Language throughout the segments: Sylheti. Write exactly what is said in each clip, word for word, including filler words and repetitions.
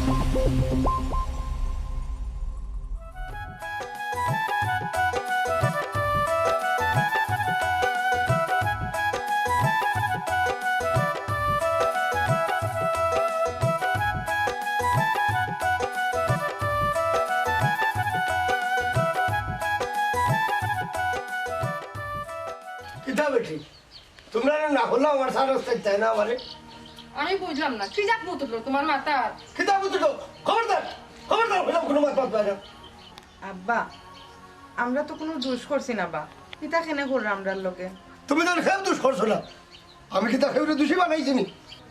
কিতা বেটি, তুমরা না করলাম আমার সারা অবস্থা চাই না আমারে। আমি বুঝলাম না, কি জাত ভূত উঠলো তোমার মাথাত? কিতা ভূত উঠলো? খবরদার, খবরদার, হইলাম কোনো মাত মাত বাইরে। আব্বা, আমরা তো কোনো দোষ করছি না বা, কিতা কেনে কররা আমরার লগে? তুমি তো কেউ দোষ করছো না, আমি কিতা কেউরে দোষী বানাইছি নি?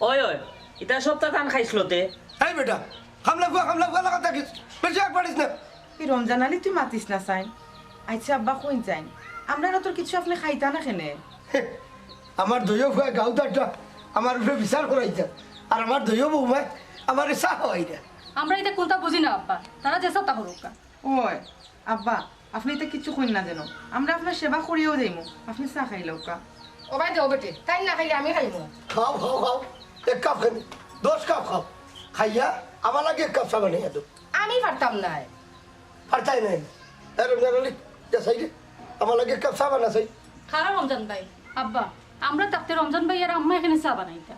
ওই, ওই, ইতা সবতা তান খাইছলতে। এই বেটা, খামলা ফুয়া, খামলা ফুয়া লাগা থাকিস, বেশি আগ বাড়িস না। এই রমজান আলী, তুই মাতিস না চাইন। আচ্ছা আব্বা, কইন চাইন, আমরার অতর কিছু আপনে খাইতা না কেনে? আমার দইও ফুয়া গাউত আড্ডা, আমার উপরে বিচার করাইতা, আর আমার দইও বৌমায় আমারে চা খাওয়াইতা। আমরা ইতা কুনতা বুঝি না আব্বা, তারা যেতা করউক্কা। ওই, আব্বা, আপনে ইতা কিচ্ছু কইন না যেন। আমরা আপনার সেবা করিয়াউ যাইমু, আপনে চা খাইলাউক্কা। ও বাই দেও বেটি, তাইন না খাইলে আমি খাইমু। খাও, খাও, খাও। এক কাপ খাইমু, দশ কাপ খাও। খাইয়া আমার লাগি এক কাপ চা বানাইয়া দেও। আমি পারতাম নায়। পারতায় নায়? এ রমজান আলী, যা চাইরে, আমার লাগি এক কাপ চা বানা চাই। খারা রমজান ভাই, আব্বা, আমরা থাকতে রমজান ভাই আর আম্মা এখানে চা বানাইতা।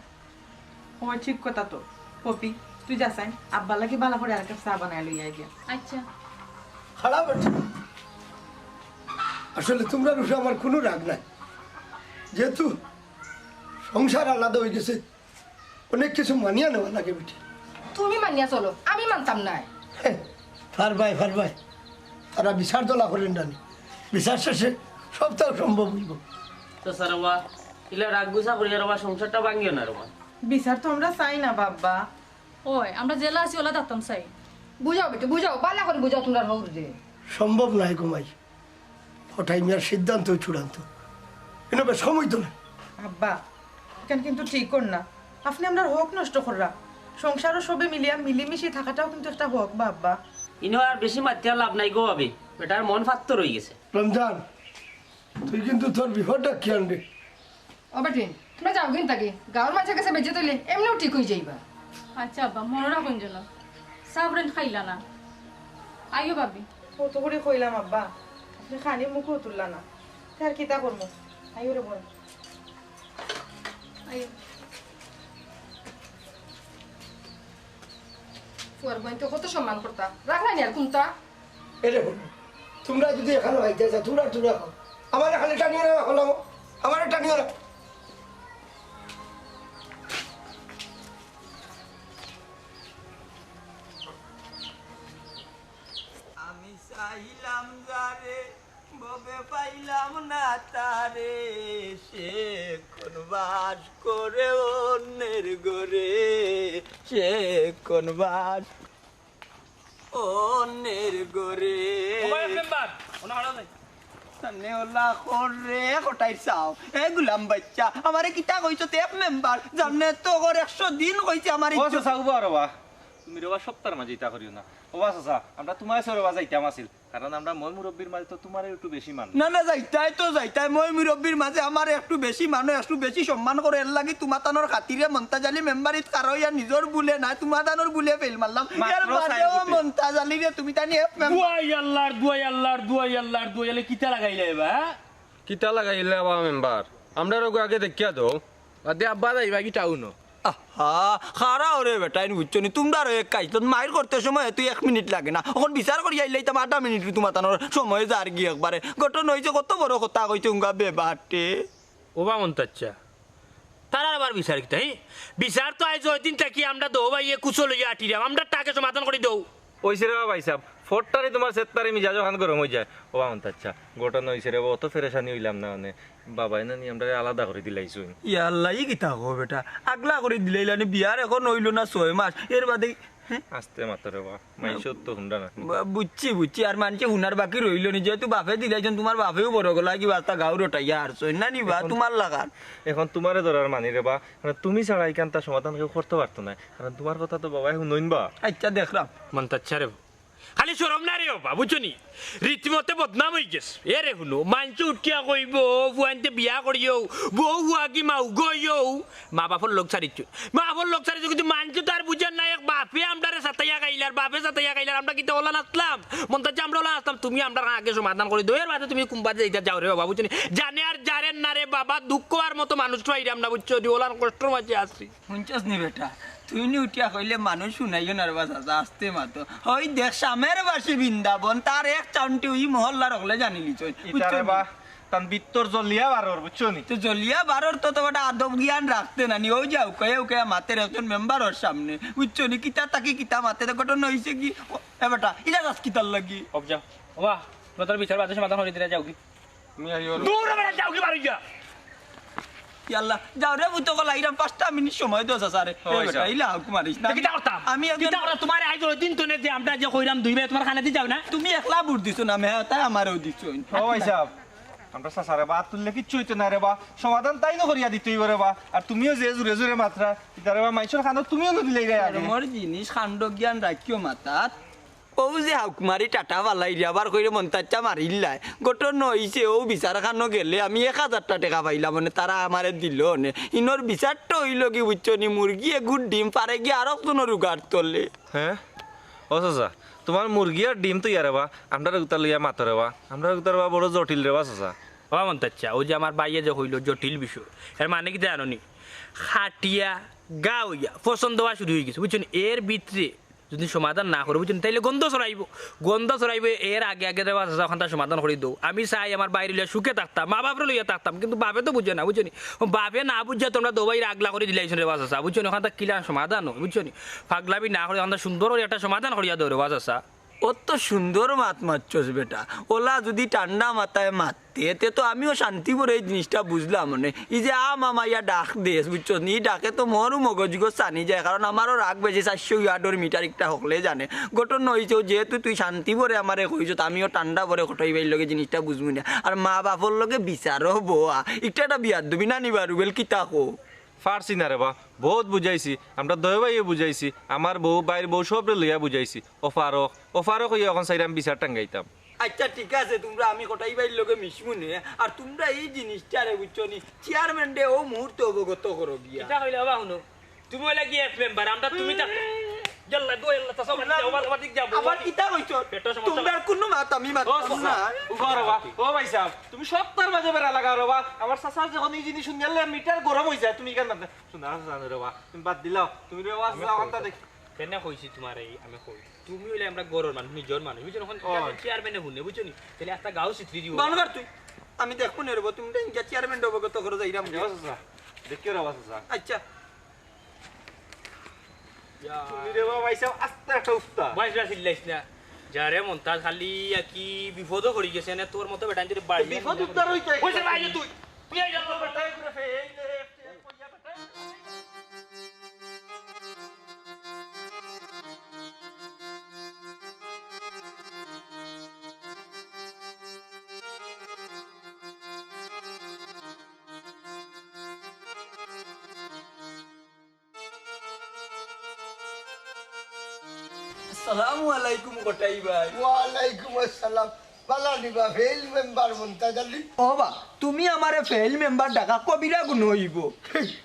ও ঠিক কথা তো। পপি, তুই যা চাইন, আব্বার লাগি বালা করি আরেক কাপ চা বানাই লইয়া আইগিয়া। আচ্ছা। খারাপ হচ্ছে। আসলে তুমরার উপরে আমার কোনো রাগ নাই, যেহেতু সংসার আলাদা হয়ে গেছে, অনেক কিছু মানিয়া নেওয়া লাগে বেটি। তুমি মানিয়া চলো, আমি মানতাম নায়। পারবায়, পারবায়। তারা বিচার দলা করেন জানি, বিচার শেষে সবটাও সম্ভব হইব। তো স্যার বাবা, ইলা রাগ গুছা করিয়া রে বা, সংসারটা ভাঙিও না রে বা। বিচার তো আমরা চাই না বাবা। ওই, আমরা যেলা আছি ওলা থাকতাম চাই। বুঝাও বেটি, বুঝাও, বালা করি বুঝাও তুমরার হউররে। সম্ভব নায় গো মাই, কটাই মিয়ার সিদ্ধান্ত চূড়ান্ত। এনে বেশ সময় তো না। আব্বা, ইখান কিন্তু ঠিক কর না। আপনে আমরার হক নষ্ট কররা। সংসারো সবে মিলিয়া মিলিমিশি থাকাটাও কিন্তু একটা হক বা আব্বা। ইনো আর বেশি মাতিয়া লাভ নাই গো ভাবি, বেটার মন ফাত্তর হয়ে গেছে। রমজান, তুই কিন্তু তোর বিপদটা কি আনবে? ও বেটি, তুমরা যাও কিন্তু আগে। গাঁওর মানষর গেছে বেজ্জত অইলে এমনেউ ঠিক অই যাইবা। আচ্ছা আব্বা, মনো রাখইন যেন। চা বইন খাইলা না। আইও ভাবি। কত করি কইলাম আব্বা, আপনে খানি মুখো তুললা না। তে আর কিতা করমু? আইও রে বইন। আইও। ফুয়ার বইনরে তো কত সম্মান করতা। রাখলা নি আর কুনতা? এরে বইন, তুমরা যদি এখানো আইতে চাও, তুমরা, তুমরা খাও। আমারে খালি টানিও না, রাখো না, আমারে টানিও না। আমি চাইলাম যারে, ভবে পাইলাম না তারে, সে এখন বাস করে অন্যের ঘরে, সে এখন বাস অন্যের ঘরে। ও ভাই, মেম্বার, ওনা হারা যাই। সামনে ওলা কর রে, কটাই চাও। এ গুলাম বাচ্চা, আমারে কিতা কইছো তে মেম্বার? জানে তো কর একশো দিন কইছে আমার ও ইজ্জত। চাচা, উবা রে বা। তুমি রে বা সপ্তাহর মাঝে ইতা করিও না। ও বা চাচা, আমরা তোমার সরে বা যাইতাম আছিল। কারণ আমরা ময় মুরব্বির মাঝে তো তোমারে একটু বেশি মানো। না, না, যাইতায় তো যাইতায়। ময় মুরব্বির মাঝে আমারে একটু বেশি মানো, একটু বেশি সম্মান করো। এর লাগি তোমাতানোর খাতিরে মন্তাজ আলী মেম্বারিত খাড়া অইয়া নিজর ভুলে নায়, তোমাতানোর ভুলে ফেল মারলাম। মাত্র এর বাদেও চাইর ফুটে। মন্তাজ আলীরে তুমি তানি এক মেম্বার। দুয়াই আল্লাহর, দুয়াই আল্লাহর, দুয়াই আল্লাহর, দুয়াই আল্লাহর, কিতা লাগাইলে এবার, হ্যাঁ? কিতা লাগাইলে আবার মেম্বার? আমরার ওগো আগে দেখিয়া দেও। বাদে আব্বা যাইবা কি টাউনো? আহা, খাড়া ওরে বেটা, ইন বুঝছো নি? তোমরারও এক কাইজলত মাইর করতে সময় তুই এক মিনিট লাগে না। অখন বিচার করি আইলাইতাম আধা মিনিট, তোমাতানোর সময় যার গিয়ে একবারে। ঘটনা অইছে, কত বড় কথা কইছে উঙ্গা বেবাটে। ও বা মন্তাচ্চা, তারার আবার বিচার কিতা, হি? বিচার তো আইজ ওই দিন থাকি আমরা দৌ ভাইয়ে কুচো লইয়া আটিরাম, আমরা তাকে সমাধান করি দৌ। ওইছে রে বা ভাইসাব, ফট্টারি তোমার সেত্তারি মিজাজ অখান গরম অই যায়। ও বা মন্তাচ্চা, ঘটনা অইছে রে বা, অত ফেরেশানি অইলাম না মানে। বাবায় নানি আমরারে আলাদা করি দিলাইছইন। ইয়া আল্লাহ, ই কিতা কও বেটা? আগলা করি দিলাইলানি, বিয়ার এখন অইলো না ছয় মাস, এর বাদে, হ্যাঁ? আস্তে মাতো রে বা, মাইনষর তো হুনরা না। বা-, বুঝছি, বুঝছি, আর মানষে হুনার বাকি রইলো নি, যেহেতু বাপে দিলাইছইন, তোমার বাপেও বড় গলা কিবা একটা গাউর ওঠাইয়া হারছইন না নি বা, এখন, তোমার লাগান। এখন তোমারে ধরার মানি রে বা, মানে তুমি ছাড়া ইখানতা সমাধান কেউ করতে পারতো না, কারণ তোমার কথা তো বাবায় হুনইন বা। আচ্ছা, দেখরাম। মন্তাচ্চা রে, খালি শরম না রে বাবা, বুঝছো নি? রীতিমতে বদনাম অইগেছে। এ রে হুনো, মানষে উঠিয়া কইবো, "ফুয়াইন্তে বিয়া করিও, বউ ফুয়া কি মাউগো অইও?" মা বাপর লগ ছাড়িছো, মা বাপর লগ ছাড়িছো, কিন্তু মানষে তো আর বুঝের না, এক বাপে আমরারে সাতাইয়া খাইলার, বাপে সাতাইয়া খাইলার, আমরা কিতা ওলা নাচলাম? মন্তাজ, আমরা ওলা নাচলাম, তুমি আমরার আগে সমাধান করি দেও, এর বাদে তুমি কুম্বাদে যাইতা যাও রে বাবা, বুঝছো নি? জানে আর জারেন না রে বাবা, দুঃখ আর মতো মানুষ পাইরাম না, বুঝছো নি? ওলার কষ্টর মাঝে আছি। হুনছস নি বেটা, তুই নি উঠিয়া কইলে মানুষ হুনাইও না রে বা চাচা, আস্তে মাতো। ওই দেখ সামের বাসি বৃন্দাবন, তার এক চাউন্টি ওই মহল্লার হকলে জানিলিছইন। ইতারে বা, তান ভিতর জ্বলিয়া বারর, বুঝছো নি? তো জ্বলিয়া বারর তো, তো বেটা আদব জ্ঞান রাখতে না নি, ওই যে উকাইয়া উকাইয়া মাতের একজন মেম্বারর সামনে, বুঝছো নি? কিতা তাকি কিতা মাতে, তো ঘটনা অইছে কি? ও, এ বেটা, ইলা যাস কিতার লাগি? অব যাও। ওবা, তোর বিচার বাদে সমাধান করি দিলে যাও কি? তুমি আইও রে। দূর বেটা, যাও কি বারইয়া? ইয়াল্লা, যাও রে, বুতো কলা, ইরাম পাঁচটা মিনিট সময় দেও, চাচা রে। ওই এ বেটা, যাও। ইলা হুকুম মারিস না। তো কিতা করতাম? আমি একজন কিতা করতাম? তোমার আইজ ওই দিন তো নে যে আমরা যে কইরাম দুই ভাই তোমার খানে দি যাও না? তুমি একলা ভোট দিছো না, মেয়া, তাই আমারেও দিছো। ও ভাই সাহেব, আমরা চাচা রে বা, তুললে কিচ্ছু হইতো না রে বা, সমাধান তাই না করিয়া দিতে হইব রে বা। আর তুমিও যে জুরে জুরে মাতরা, ইতারে বা মাইনষর খানো তুমিও না দিলেই রে আগে। মোর জিনিস কাণ্ড জ্ঞান রাখিও মাতাত। ও যে হাউক মারি টাটা ফালাই রে, আবার কইরে মন্তাচ্চা মারিল্লায়। ঘটনা অইছে, ও বিচার খানো গেলে আমি এক হাজারটা টেকা পাইলাম, মানে তারা আমারে দিল নে। ইনোর বিচারটা অইল কি বুঝছো নি, মুরগি এগুর ডিম পারে গিয়া আরক জনর উগার তলে। হ্যাঁ? ও চাচা, তোমার মুরগি আর ডিম তো ইয়া রে বা, আমরার উতা লইয়া মাতো রে বা, আমরার উতা রে বা বড় জটিল রে বা চাচা। ও মন্তাচ্চা, ও যে আমার ভাইয়ে যে কইল জটিল বিষয়, এর মানে কিতা জানো নি? খাটিয়া গা অইয়া পছন্দ হওয়া শুরু হয়ে গেছে, বুঝছো নি? এর ভিতরে যদি সমাধান না করে, বুঝছো নি, তাইলে গন্ধ ছড়াইবো, গন্ধ ছড়াইবো। এর আগে আগে রে বা চাচা, ওখানটা সমাধান করি দেও। আমি চাই আমার ভাইর লইয়া সুখে থাকতাম, মা বাপরে লইয়া থাকতাম, কিন্তু বাপে তো বুঝে না, বুঝছো নি? বাপে না বুঝে তোমরা দোবাইর আগলা করি দিলাইছো রে বা চাচা, বুঝছো নি? ওখানটা কিলা সমাধান হয়, বুঝছো নি? পাগলামি না করে ওখানটা সুন্দর করে একটা সমাধান করিয়া দেও রে বা চাচা। অত সুন্দর মাত মাতছস বেটা, ওলা যদি ঠান্ডা মাথায় মাততে, তে তো আমিও শান্তি ভরে এই জিনিসটা বুঝলাম। মানে, এই যে আ মামা ইয়া ডাক দেস, বুঝছস নি? এই ডাকে তো মোরও মগজগজ সানি যায়, কারণ আমারও রাগ বেশি, চারশো ইয়ার্ডর মিটার একটা হকলে জানে। ঘটনা অইছে, যেহেতু তুই শান্তি ভরে আমারে কইছস, আমিও ঠান্ডা ভরে কটাই ভাইর লগে জিনিসটা বুঝমু না। আর মা বাপর লগে বিচারও বওয়া, একটা একটা বিয়ার দুবি না নিবার উবেল কিতা কো? পারছি না রে বা, বহুত বুঝাইছি, আমরা দয় ভাইয়ে বুঝাইছি, আমার বউ, ভাইর বউ সবরে লইয়া বুঝাইছি। ও ফারুক, ও ফারুক অইয়া এখন চাইরাম বিচার টাঙ্গাইতাম। আচ্ছা, ঠিক আছে, তোমরা আমি কটাই ভাইর লগে মিশমু নে, আর তোমরা এই জিনিসটারে, বুঝছো নি, চেয়ারম্যানরে ও মুহূর্তে অবগত করো গিয়া। কিতা কইলে বাবা, হুনো, তুমি অইলা কি এক মেম্বার, আমরা তুমি তা, ইয়াল্লা গো, ইয়াল্লা, তা সব বাদ যাও, বাদ, বাদ যাও, আবার বাদ। কিতা কইছো? পেটর সমস্যা। তোমরার কোনো মাত আমি ও মাততাম চাচা, না। উবা রে বা, ও ভাই সাহেব, তুমি সবতার মাঝে বেড়া লাগাও রে বা। আমার চাচা যখন এই জিনিস শুনিয়ালে মিটার গরম হয়ে যায়, তুমি কেন মাতবে? শোনা, শোনা রে বা, তুমি বাদ দিলাও, তুমি রে বা, আমি যাও, কই আনতা তো। দেখি। কেনে কইছি তোমারে, আমি কই। তুমি অইলে আমরা ঘরর মানুষ, নিজর মানুষ, বুঝছো? এখন ও। চেয়ারম্যানে হুনে, বুঝছো নি? তাইলে একটা গাও সিত্রি দিব। বন্ধ কর তুই। আমি দেখবো না রে বা, তুমি তো ইনকা চেয়ারম্যানরে অবগত করো যাইরাম। আচ্ছা, চাচা, দেখিও রে বা, চাচা। আচ্ছা। ইয়া। তুমি রে বা, ভাই সাহেব, আস্তে একটা উস্তাদ। ভাই সাহেব, চিল্লাইস না। যা রে মন্তাজ, খালি আর কি বিপদও পড়ি গেছে, না তোর মতো বেটা, যদি বাড়ি বিপদ উদ্ধার হইতে। কইছে ভাই, তুই, তুই এই যা, তোর বেটা, এই করে ফে-, এই লে, এই লে, এই লে। আসসালামু আলাইকুম কটাই ভাই। ওয়ালাইকুম আসসালাম। বালা নি বা, ফেইল মেম্বার মন্তাজ আলী। ও বা, তুমি আমারে ফেইল মেম্বার ডাকা কবিরা গুণ হইব।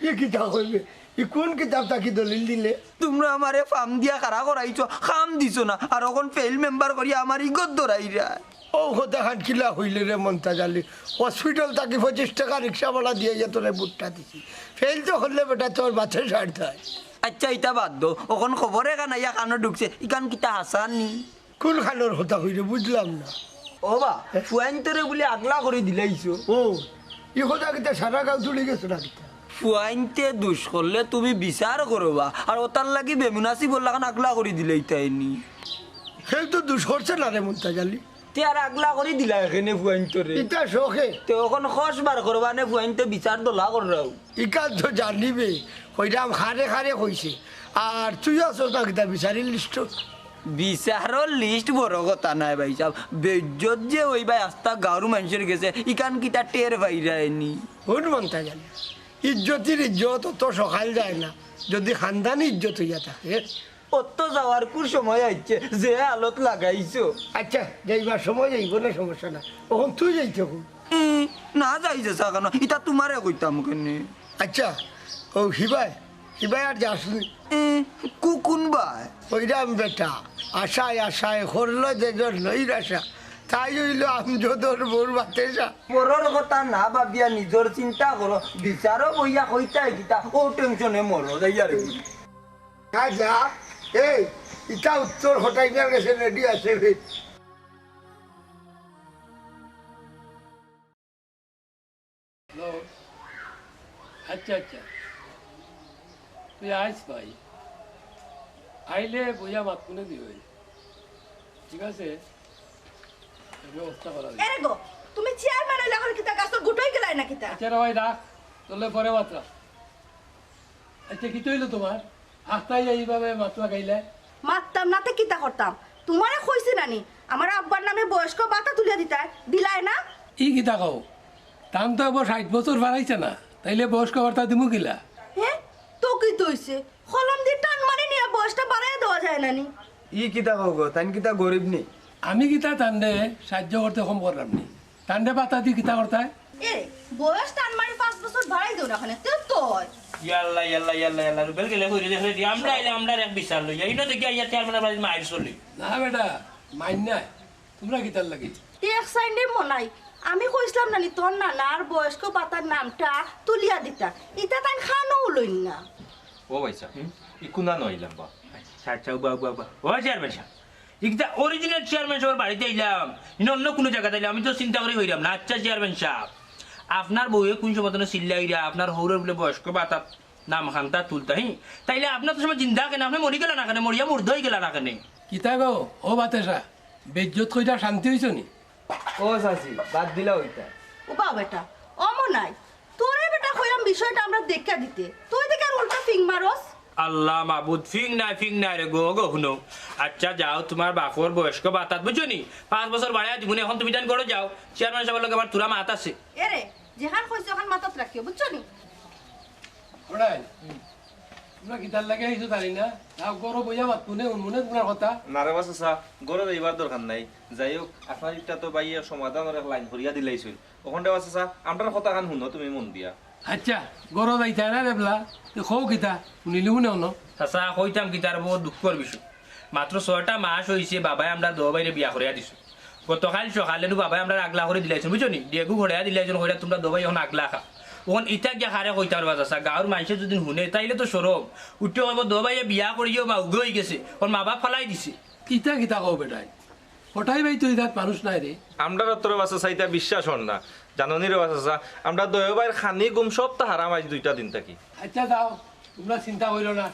ই কিতা কইবে? ই কোন কিতাব থাকি দলিল দিলে? তোমরা আমারে ফাম দিয়া খাড়া করাইছো, কাম দিছো না, আর অখন ফেইল মেম্বার করিয়া আমার ইগত ধরাইরা। ও কথা খান কিলা হইলে রে মন্তাজ আলী? হসপিটাল থাকি পঁচিশ টাকা রিক্সা ভাড়া দিয়া ইয়া তোরে ভোটটা দিছি। ফেইল তো করলে বেটা তোর বাতে ছাড় দেয়। আচ্ছা, ইতা বাদ দেও, অখন খবর এখান আইয়া কানো ঢুকছে, ইখান কিতা হাছা নি? কোন খানোর কথা কইরে বুঝলাম না। ও বা, ফুয়াইন্তরে বুলে আগলা করি দিলাইছো। ও, ই কথা কিতা সারা গাঁও তুলি গেছে না কিতা? ফুয়াইন্তে দুষ করলে তুমি বিচার করবা, আর ওটার লাগি বেমুনাসিবর লাখান আগলা করি দিলাইতায় নি। কেউ তো দুষ করছে না রে মন্তাজ আলী। তে আর আগলা করি দিলা এখানে ফুয়াইন্তরে। ইতা শখে। তে অখন খস বার করবা নে ফুয়াইন্তে বিচার দলা কররাও। ইখান তো জানিবে, কইরাম খারে খারে কইছে। আর তুই আছস না কিতা বিচারির লিস্টো? বিচারর লিস্ট বড় কথা নায় ভাই সাব, বেইজ্জত যে ওই ভাই আস্তা গাঁওর মানষর গেছে, ইখান কিতা টের পাইরায় নি? হুন মন্তাজ আলী, ইজ্জতির ইজ্জত অত সকাল যায় না, যদি খানদানি ইজ্জত হইয়া থাকে। অত যাওয়ার কুন সময় আইছে, যে আলত লাগাইছো। আচ্ছা, যাইবার সময় যাইবো না, সমস্যা না। অখন তুই যাইতে কই? উম, না যাই যে চা কেন, ইতা তুমারে কইতাম কেনে? আচ্ছা, ও হিবায়, হিবায় আর যাস নি? উম, কু-, কুন বায়? ওই রাম বেটা, আশায় আশায় করলো যে জন্মই আশা, তাই অইলো আমজদর বউর বাতেশা। পরর কথা না ভাবিয়া নিজর চিন্তা করো, বিচারো বইয়া কইতায় কিতা, ও টেনশনে মরো, যাই আর কি। যা, যা, এই, ইটা উত্তর হটাইবার গেছে, রেডি আছে বে। হ্যালো। আচ্ছা, আচ্ছা। তুই আইস ভাই। আইলে বইয়া মাত কুনে দিও। ঠিক আছে? ব্যবস্থা করা হইবে। এরে গো, তুমি চেয়ারম্যান অইলা, অখন কিতা গাছর গুটই গেলায় না কিতা? আচ্ছা রে ভাই, রাখ। তোলে পরে মাতরা। আচ্ছা, কিতা অইলো তুমার? আস্তাই এইভাবে মাত লাগাইলে? মাততাম না তে কিতা করতাম? তুমারে কইছি না নি, আমার আব্বার নামে বয়স্ক ভাতা তুলিয়া দিতায়, দিলায় না? ই কিতা কও? তান তো আবার ষাইট বছর ফারাইছে না, তাইলে বয়স্ক ভাতা দিমু কিলা? হে? তো কিতা অইছে? কলম দি টান মারি নিয়া বয়সটা বাড়াইয়া দেওয়া যায় না নি? ই কিতা কও গো, তাইন কিতা গরিব নি? আমি কিতা তানরে সাইয্য করতে কম করলাম নি? তানরে ভাতা দি কিতা করতায়? এ, বয়স টান মারি পাঁচ বছর বাড়াই দেও না কেনে, তেউ তো অয়। ইয়াল্লা, ইয়াল্লা, ইয়াল্লা, ইয়াল্লা, রুবেল গেলে কইরে দেখরে দি, আমরা আইলে আমরার এক বিচার লইয়া, ইনো দেখি আইয়া চেয়ারম্যানর বাড়িত মাইর চলি। না বেটা, মাইর নায়, তুমরা কিতার লাগি? তে এক সাইডে মনাই, আমি কইছলাম না নি তোর নানার বয়স্ক ভাতার নামটা তুলিয়া দিতা, ইতা তাইন খানো লইন না। ও ভাইসাব, হুম? ই কুনা নইলাম বা? আচ্ছা, আচ্ছা, উবা, উবা, উবা। ও চেয়ারম্যান সাব, ইকটা original চেয়ারম্যান সাবর বাড়িত আইলাম। ইনো অন্য কুনু জাগাত আইলাম, আমি তো চিন্তা করি কইরাম না। আচ্ছা চেয়ারম্যান সাব, আপনার বউয়ে কুন সময় তনে চিল্লাইরা, আপনার হউরর বুলে বয়স্ক ভাতার নাম খান্তা তুলতা, হি? তাইলে আপনে তো সময় জিন্দা কেনে, আপনে মরি গেলা না কেনে, মরিয়া মুর্দা অই গেলা না কেনে? কিতা গো, ও বাতেশা, বেইজ্জত কইরা শান্তি অইছো নি? ও চাচি, বাদ দিলাও ইতা। ও বা বেটা, অমন নায়। তোরে বেটা কইরাম বিষয়টা আমরারে দেখিয়া দিতে। তুই দেখি আর উল্টা ফিং মারস। আল্লা মাবুদ, ফিং নায়, ফিং নায় রে গো, গো হুনো। আচ্ছা যাও, তুমার বাফর বয়স্ক ভাতাত বুঝছো নি? পাঁচ বছর বাড়াইয়া দিমু নে, অখন তুমি তান ঘরো যাও। চেয়ারম্যান সাবর লগে আমার থুড়া মাত আছে। এরে, যেখান কইছি অখান মাথাত রাখিও, বুঝছো নি? ওরাই, তুমরা কিতার লাগি আইছো জানি না? তাও ঘরো বইয়া মাত কুনে, হুনমু নে তুমরার কথা। না রে বা চাচা, ঘরো যাইবার দরকার নাই। যাই হউক, আপনার ইটা তো ভাইয়ে সমাধানর এক লাইন করিয়া দিলাইছইন। অখন রে বা চাচা, আমরার কথাখান হুনো তুমি মন দিয়া। আচ্ছা, ঘরো যাইতায় না রে বলা, তে কও কিতা, হুনিলিমু নে অনো। চাচা, কইতাম কিতা রে, বউত দুঃখর বিষয়। মাত্র ছয়টা মাস অইছে বাবায় আমরার দুও ভাইরে বিয়া করিয়া দিছইন। গতকাইল সকালে নু বাবায় আমরারে আগলা করি দিলাইছইন, বুঝছো নি? ডেগু ঘড়াইয়া দিলাইছইন, কইরা তুমরা দুও ভাই অখন আগলা খা। অখন ইতা গিয়া কারে কইতাম রে বা চাচা, গাউর মাইনষে যুদি হুনে, তাইলে তো শরম। উঠে কইবো, দুও ভাইয়ে বিয়া করিও মাউগা অইগেছে, অখন মা বাপ ফালাই দিছে। ইতা কিতা কও বেটাইন? কটাই ভাই তো ইতাত মানুষ নাই রে। আমরার তো রে বা চাচা ইতা বিশ্বাস অর না। জানো নি রে বা চাচা, আমরার দুও ভাইর খানি ঘুম সবতা হারাম আইজ দুইটা দিন থাকি। আচ্ছা যাও, তুমরা চিন্তা করিও না।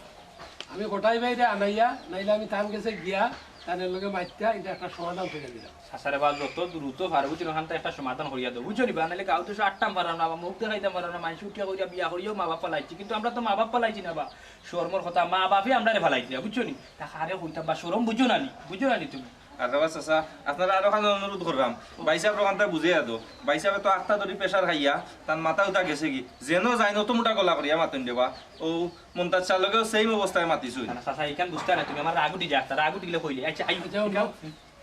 আমি কটাই ভাইরে আনাইয়া, নাইলে আমি তান গেছে গিয়া, তান লগে মাতিয়া, ইটা একটা সমাধান করিয়া দিলাম। চাচা রে বা, যত দ্রুত পারো, বুঝছো নি, অখানতা একটা সমাধান করিয়া দেও, বুঝছো নি বা? নাইলে গাউত তো আটতাম পাররাম না, বা মুখ দেখাইতাম পাররাম না, মাইনষে উঠিয়া কইরা বিয়া করিও মা বাপ ফালাইছে, কিন্তু আমরা তো মা বাপ ফালাইছি না বা, শরমর কথা, মা বাপে আমরারে ফালাই দিলা, বুঝছো নি? তা কারে কইতাম বা, শরম বুঝো না নি, বুঝো না নি তুমি? আর রে বা চাচা, আপনারে আরোখান অনুরোধ কররাম, ভাইসাবরে অখানতা বুঝাইয়া দেও। ভাইসাবে তো আখতা ধরি pressure খাইয়া, তান মাথা উতা গেছেগি। যেনো যাইন অত মুটা গলা করিয়া মাতইন রে বা। অউ মন্তাজ চাচার লগেও same অবস্থায় মাতিছইন। না, না, চাচা, ইখান বুঝতায় না তুমি, আমার রাগ উঠি যায়, রাগ উঠি গেলে কইলে। আচ্ছা, আই, আচ্ছা, হুনো,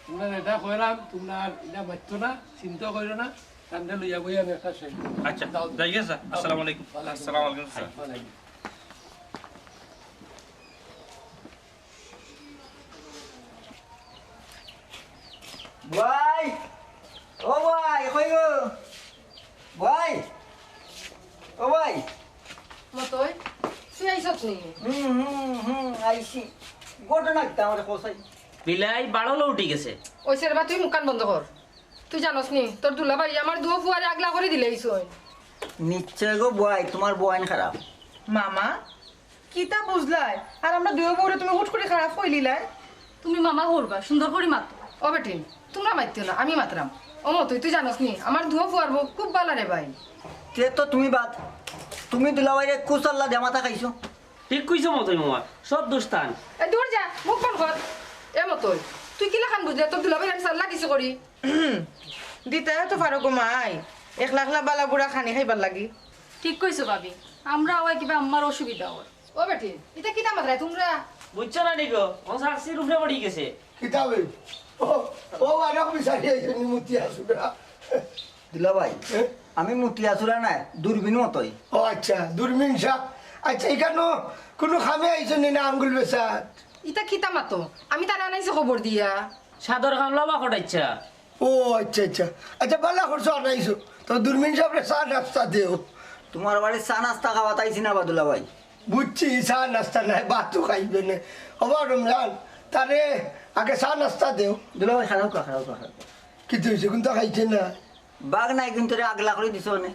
তুমরারে ইটা কইরাম, তুমরা ইটা মাতিও না, চিন্তা করিও না, তানরে লইয়া বই আমি একটা শেষ। আচ্ছা, যাও। যাই গি চাচা, আসসালামু আলাইকুম। ওয়ালাইকুম আসসালামু আলাইকুম, চাচা। ওয়ালাইকুম। ভাই, ও ভাই, কই গো? ভাই, ও ভাই। মতই, তুই আইছস নি? হুম, হুম, হুম, আইছি। ঘটনা কিতা আমারে কও চাই? বিলাই বারো লো উঠি গেছে। অইছে রে বা, তুই মুখখান বন্ধ কর। তুই জানোস নি, তোর দুলাভাই আমার দুও ফুয়ারে আগলা করি দিলাইছইন। নিশ্চয় গো বুয়াই, তুমার বইন খারাপ। মামা, কিতা বুঝলায়? আর আমরা দুইও বউরে তুমি হুট করি খারাপ কইলিলায়? তুমি মামা করবা, সুন্দর করি মাতো। ও বেটিন, তুমরা মাতিও না, আমি মাতরাম। ও মতই, তুই জানোস নি, আমার দুও ফুয়ার বউ খুব বালা রে ভাই। তে তো তুমি বাদ, তুমি দুলাভাইরে কুচাল্লা দিয়া মাথা খাইছো। ঠিক কইছো মতই মামা, সব দোষ তান। এ দূর যা, মুখ বন্ধ কর। এ মতই, তুই কিলাখান বুঝলে তোর দুলাভাইরে আমি চাল্লা দিছি করি? দিতায় তো পারো গো মাই, একলা একলা বালা বুড়া খানি খাইবার লাগি। ঠিক কইছো ভাবি, আমরা অউ কিবা আম্মার অসুবিধা অর। ও বেটি, ইতা কিতা মাতরায় তুমরা? বুঝছো না নি গো, ও শাস্তির উপরে পড়ি গেছে। কিতা বে? ও, ও আরক বিচারি আইছইন নি মতিয়া চূড়া। দুলাভাই, এ? আমি মতিয়া চূড়া নায়, দূরবীন মতই। ও আচ্ছা, দূরবীন সাব। আচ্ছা, ইখানো কুনু কামে আইছইন নি না আঙ্গুল বেচাত? ইতা কিতা মাতো? আমি তারে আনাইছি খবর দিয়া। সাদর কামলা বা কটাইচ্ছা। ও আচ্ছা, আচ্ছা। আচ্ছা, বালা করছো আনাইছো। তো দূরবীন সাবরে চা নাস্তা দেও। তুমার বাড়িত চা নাস্তা খাওয়াত আইছি না বা দুলাভাই। বুঝছি, চা নাস্তা নায়, ভাতও খাইবে না। ওবা রমজান, তারে আগে চা নাস্তা দেও। দুলাভাই, খাড়াউক্কা, খাড়াউক্কা, খাড়াউক্কা। কিতা অইছে? কুন্তা খাইছে না? বাঘ নাই কিন্তু রে, আগলা করি দিছো অনে।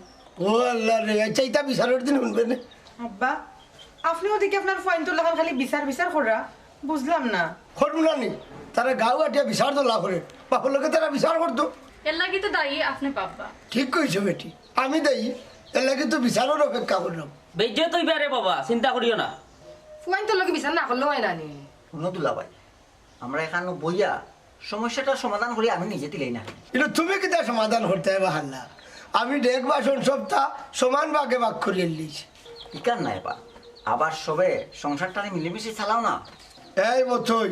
ও আল্লাহ রে, আচ্ছা, ইতা বিচারর দিন হুনবে না। আব্বা, আপনে ওদিকে আপনার ফুয়াইন্তর লাখান খালি বিচার বিচার কররা, বুঝলাম না। করমু না নি, তারা গাউ আটিয়া বিচার তো না করে, বাপর লগে তারা বিচার করতো। এর লাগি তো দায়ী আপনে বাবা। ঠিক কইছো বেটি, আমি দায়ী, এর লাগি তো বিচারর অপেক্ষা করলাম। বেইজ্জত অইবা রে বাবা, চিন্তা করিও না। ফুয়াইন্তর লগে বিচার না করলে অয় না নি। হুনো দুলাভাই, আমরা ইখানো বইয়া সমস্যাটার সমাধান করি, আমি নিজে তিলাই না। ইটা তুমি কিতা সমাধান করতায় বা হাল্লা? আমি ডেক বাসন সবতা সমান ভাগে ভাগ করিয়া লিছি। ইখান নায় বা, আবার সবে সংসারটারে মিলেমিশে চালাও না। এই মতই,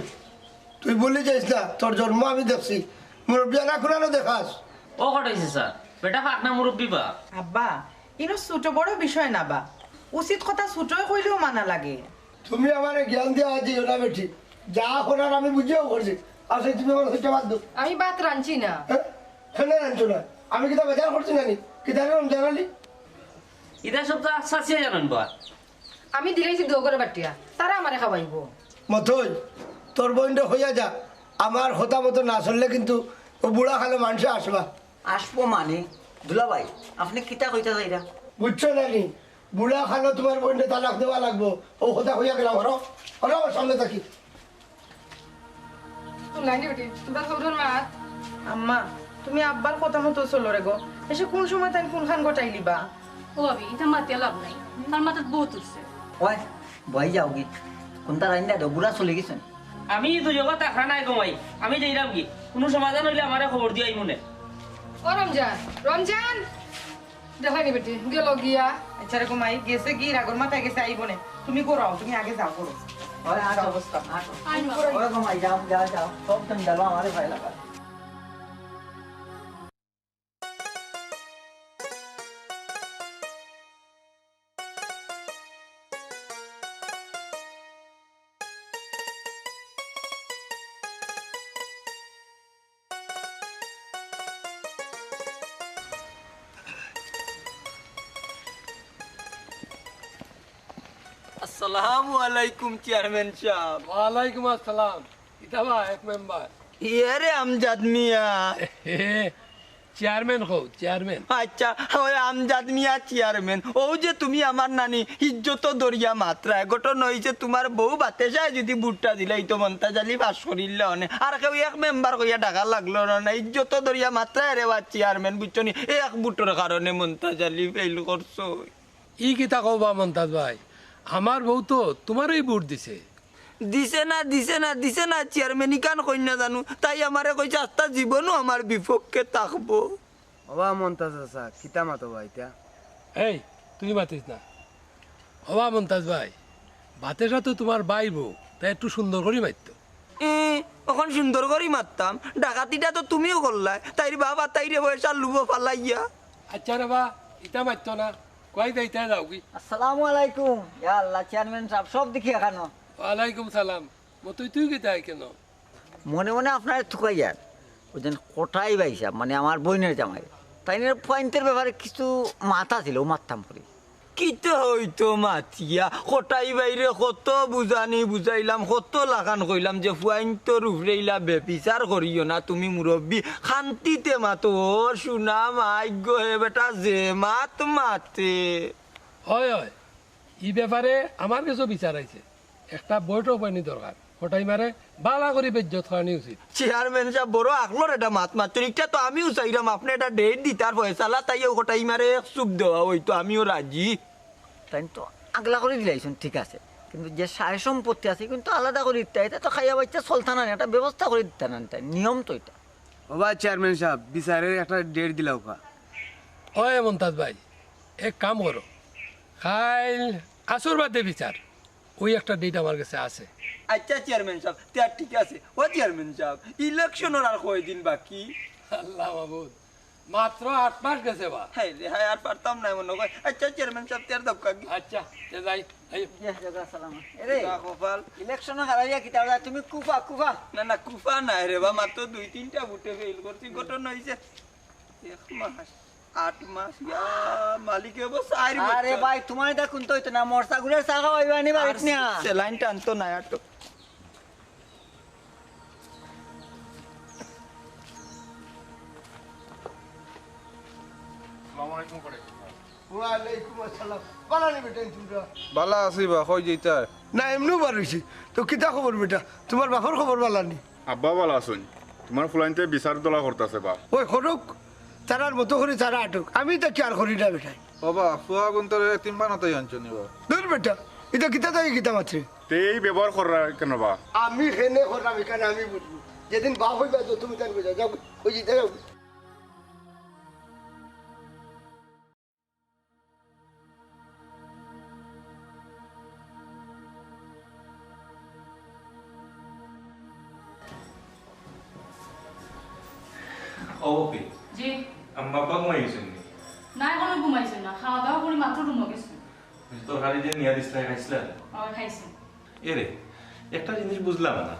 তুই ভুলি যাইস না, তোর জন্ম আমি দেখছি, মুরব্বিয়ানা কুনানো দেখাস। ও কটাইছে স্যার, বেটা পাকনা মুরব্বি বা। আব্বা, ইনো ছোট বড় বিষয় না বা, উচিত কথা ছোটয় কইলেও মানা লাগে। তুমি আমারে জ্ঞান দিয়া আজ ইও না বেটি। যা করার আমি বুঝিয়াও করছি। আচ্ছা, তুমি আমার হইতে বাদ দাও। আমি ভাত রানছি না। হ্যাঁ? কেনে রানছো না? আমি কিতা বেজার করছি না নি? কিতা রে রমজান আলী? ইতা সবতা চাচিয়ে জানইন বা। আমি দিলাইছি দুইও ঘরে বাটিয়া। তারা আমারে খাওয়াইবো। মতই, তোর বইনরে কইয়া যা। আমার কথা মতো না চললে কিন্তু ও বুড়া কালো মানষে আসবা। আসবো মানে? দুলাভাই, আপনে কিতা কইতা চাইরা? বুঝছো না নি? বুড়া কালো তুমার বইনরে তালাক দেওয়া লাগবো। ও কথা কইয়া গেলাম, হরো, হরো আমার সামনে থাকি। তুই লাইনে বেটি, তুই তার সৌরর মাত। আম্মা, তুমি আব্বার কথা মতো চলো রে গো। এসে কোন সময় তাই কোনখান গটাইলিবা? ও ভাবি, ইতা মাতিয়া লাভ নাই। তার মাথাত ভূত উঠছে। ওই, বই যাওগি। কুন্তা রাইন্দা দেও, বুড়া চলি গেছইন। আমি দুই জগত আখড়া নাই গো মাই, আমি যাইরাম গি। কুনু সমাধান অইলে আমারে খবর দিও আইমুনে। ও রমজান, রমজান! দেখাইনি বেটি, গেল গিয়া। আচ্ছা রে গো মাই, গেছে গি, রাগর মাথায় গেছে, আইবো নে। তুমি করো, তুমি আগে যাও, করো। ওই আট অবস্থা, আট। আইন করো। ওই গো মাই, যাও, যাও, যাও। সব তুমি গেল, আমারে ভয় লাগা। আসসালামু আলাইকুম চেয়ারম্যান সাব। ওয়ালাইকুম আসসালাম। ইতা বা এক মেম্বার। ইয়ে রে আমজাদ মিয়া। এ, চেয়ারম্যান কও, চেয়ারম্যান। আচ্ছা, ওই আমজাদ মিয়া চেয়ারম্যান। অউ যে তুমি আমার নানি ইজ্জত দরিয়া মাতরায়, ঘটনা অইছে তুমার বউ বাতেশায় যুদি ভুট্টা দিলাইতো মন্তাজ আলী পাস করিল্লা অনে। আর কেউ এক মেম্বার কইয়া ডাকা লাগলো না, না, ইজ্জত দরিয়া মাতরায় রে বা চেয়ারম্যান, বুঝছো নি? এক ভুটর কারণে মন্তাজ আলী ফেইল করছো। ই কিতা কও বা মন্তাজ ভাই, আমার বউ তো তুমারেউ ভুট দিছে। দিছে না, দিছে না, দিছে না, চেয়ারম্যান ইখান কইন না জানু। তাই আমারে কইছে আস্তা জীবনও আমার বিপক্ষে থাকবো। ওবা মন্তাজ চাচা, কিতা মাতো বা ইতা? এই, তুই মাতিস না। ওবা মন্তাজ ভাই, বাতেশা তো তুমার ভাইর বউ, তাই একটু সুন্দর করি মাততো। এ, অখন সুন্দর করি মাততাম, ডাকাতিটা তো তুমিও করলায়, তাইর বাপ আর তাইরে পয়সার লুভো ফালাইয়া। আচ্ছা রে বা, ইতা মাততো না, কই যাইতায় যাওগি। আসসালামু আলাইকুম। ইয়া আল্লাহ, চেয়ারম্যান সাব, সব দেখি এখানো। ওয়ালাইকুম সালাম। মতই তুই কিতা কেনে? মনে মনে আপনারে তুকাইয়ার। ওই দিন কটাই ভাই সাব, মানে আমার বইনের জামাই, তাইনর ফুয়াইন্তর ব্যাপারে কিছু মাত আছিল, অউ মাততাম করি। কিতা অইতো মাতিয়া? কটাই ভাইরে কত বুঝানি বুঝাইলাম, কত লাখান কইলাম যে ফুয়াইন্তর উপরে ইলা বেবিচার করিও না, তুমি মুরব্বি, খান্তিতে মাতো। ও সুনা মাইগো, হে বেটা যে মাত মাতে। অয়, অয়, ই ব্যাপারে আমার গেছেও বিচার আইছে। একটা বৈঠক অওয়ানি দরকার। কটাই মারে বালা করি বেইজ্জত করানি উচিত। চেয়ারম্যান সাব, বড় আকলর এটা মাত মাতছইন। ইটা তো আমিও চাইরাম, আপনে এটা ডেট দিতার ফয়সালা, তাইন অউ কটাই মারে এক চুপ দেওয়া অইতো, আমিও রাজি। তাইন তো আগলা করি দিলাইছইন, ঠিক আছে, কিন্তু যে সায় সম্পত্তি আছে, কিন্তু আলাদা করি দিতা, ইতা তো খাইয়া বাইচ্চা চলতা না, একটা ব্যবস্থা করি দিতা না, তাইন নিয়ম তো ইটা। ওবা চেয়ারম্যান সাব, বিচারের একটা ডেট দিলাউক্কা। ওই মন্তাজ ভাই, এক কাম করো, কাইল আসর বাদে বিচার। ওই একটা ডেট আমার কাছে আছে। আচ্ছা চেয়ারম্যান সাব, তে আর ঠিক আছে। ও চেয়ারম্যান সাব, ইলেকশনর আর কয়দিন বাকি? আল্লাহ মাবুদ, মাত্র আট মাস গেছে বা। হ্যাঁ রে, হ্যাঁ, আর পারতাম না মনে হয়। আচ্ছা চেয়ারম্যান সাব, তে আর দক্কা কি? আচ্ছা, তে যাই। এই। ইয়া, যা, যা, সালাম। এরে, যা কপাল। ইলেকশন হারাইয়া কিতা ওরা তুমি কুফা, কুফা। না, না, কুফা নাই রে বা, মাত্র দুই তিনটা ভোটে ফেল করছি। ঘটনা হইছে এক মাস, আট মাস, ইয়া, মালিকে বস আইর আরে বছর। ভাই, তোমার এটা কোন তো হইতো না, মরসা গুলের চা খাওয়াইবা নি বাড়িত আর নিয়া। সেলাইন টানতো না আর তো। আসসালামু আলাইকুম করে। ওয়ালাইকুম আসসালাম। বালা নি বেটা, তোমরা? বালা আছি বা, কই যাইতায়? না, এমনেউ বার হইছি। তো কিতা খবর বেটা? তোমার বাপর খবর বালা নি? আব্বা বালা আছইন। তোমার ফুলাইন্তে বিচার দলা করতাছে বা। ওই করুক, তারার মতো করি তারা আটুক। আমি তো কি আর করি না বেটায়। ও বা, ফুয়া গুন্তরে তিন পানাতাই আনছো নি বা? দূর বেটা, এটা কিতা তাই কিতা মাত্রে? তে এই ব্যবহার কররা কেন বা? আমি হেনে করলাম, এখানে আমি বুঝবো। যেদিন বাপ হইবা তো তুমি তার বুঝা যাও, ওই যেতে যাও। ও পপি, জি। আম্মা আব্বা ঘুমাই গেছেন নি? না, এখনো ঘুমাইছেন না, খাওয়া দাওয়া করে মাত্র রুমো গেছেন। তরকারি যে নিয়া দিছিলা, খাইছিলা? ও, খাইছি। এরে, একটা জিনিস বুঝলাম না।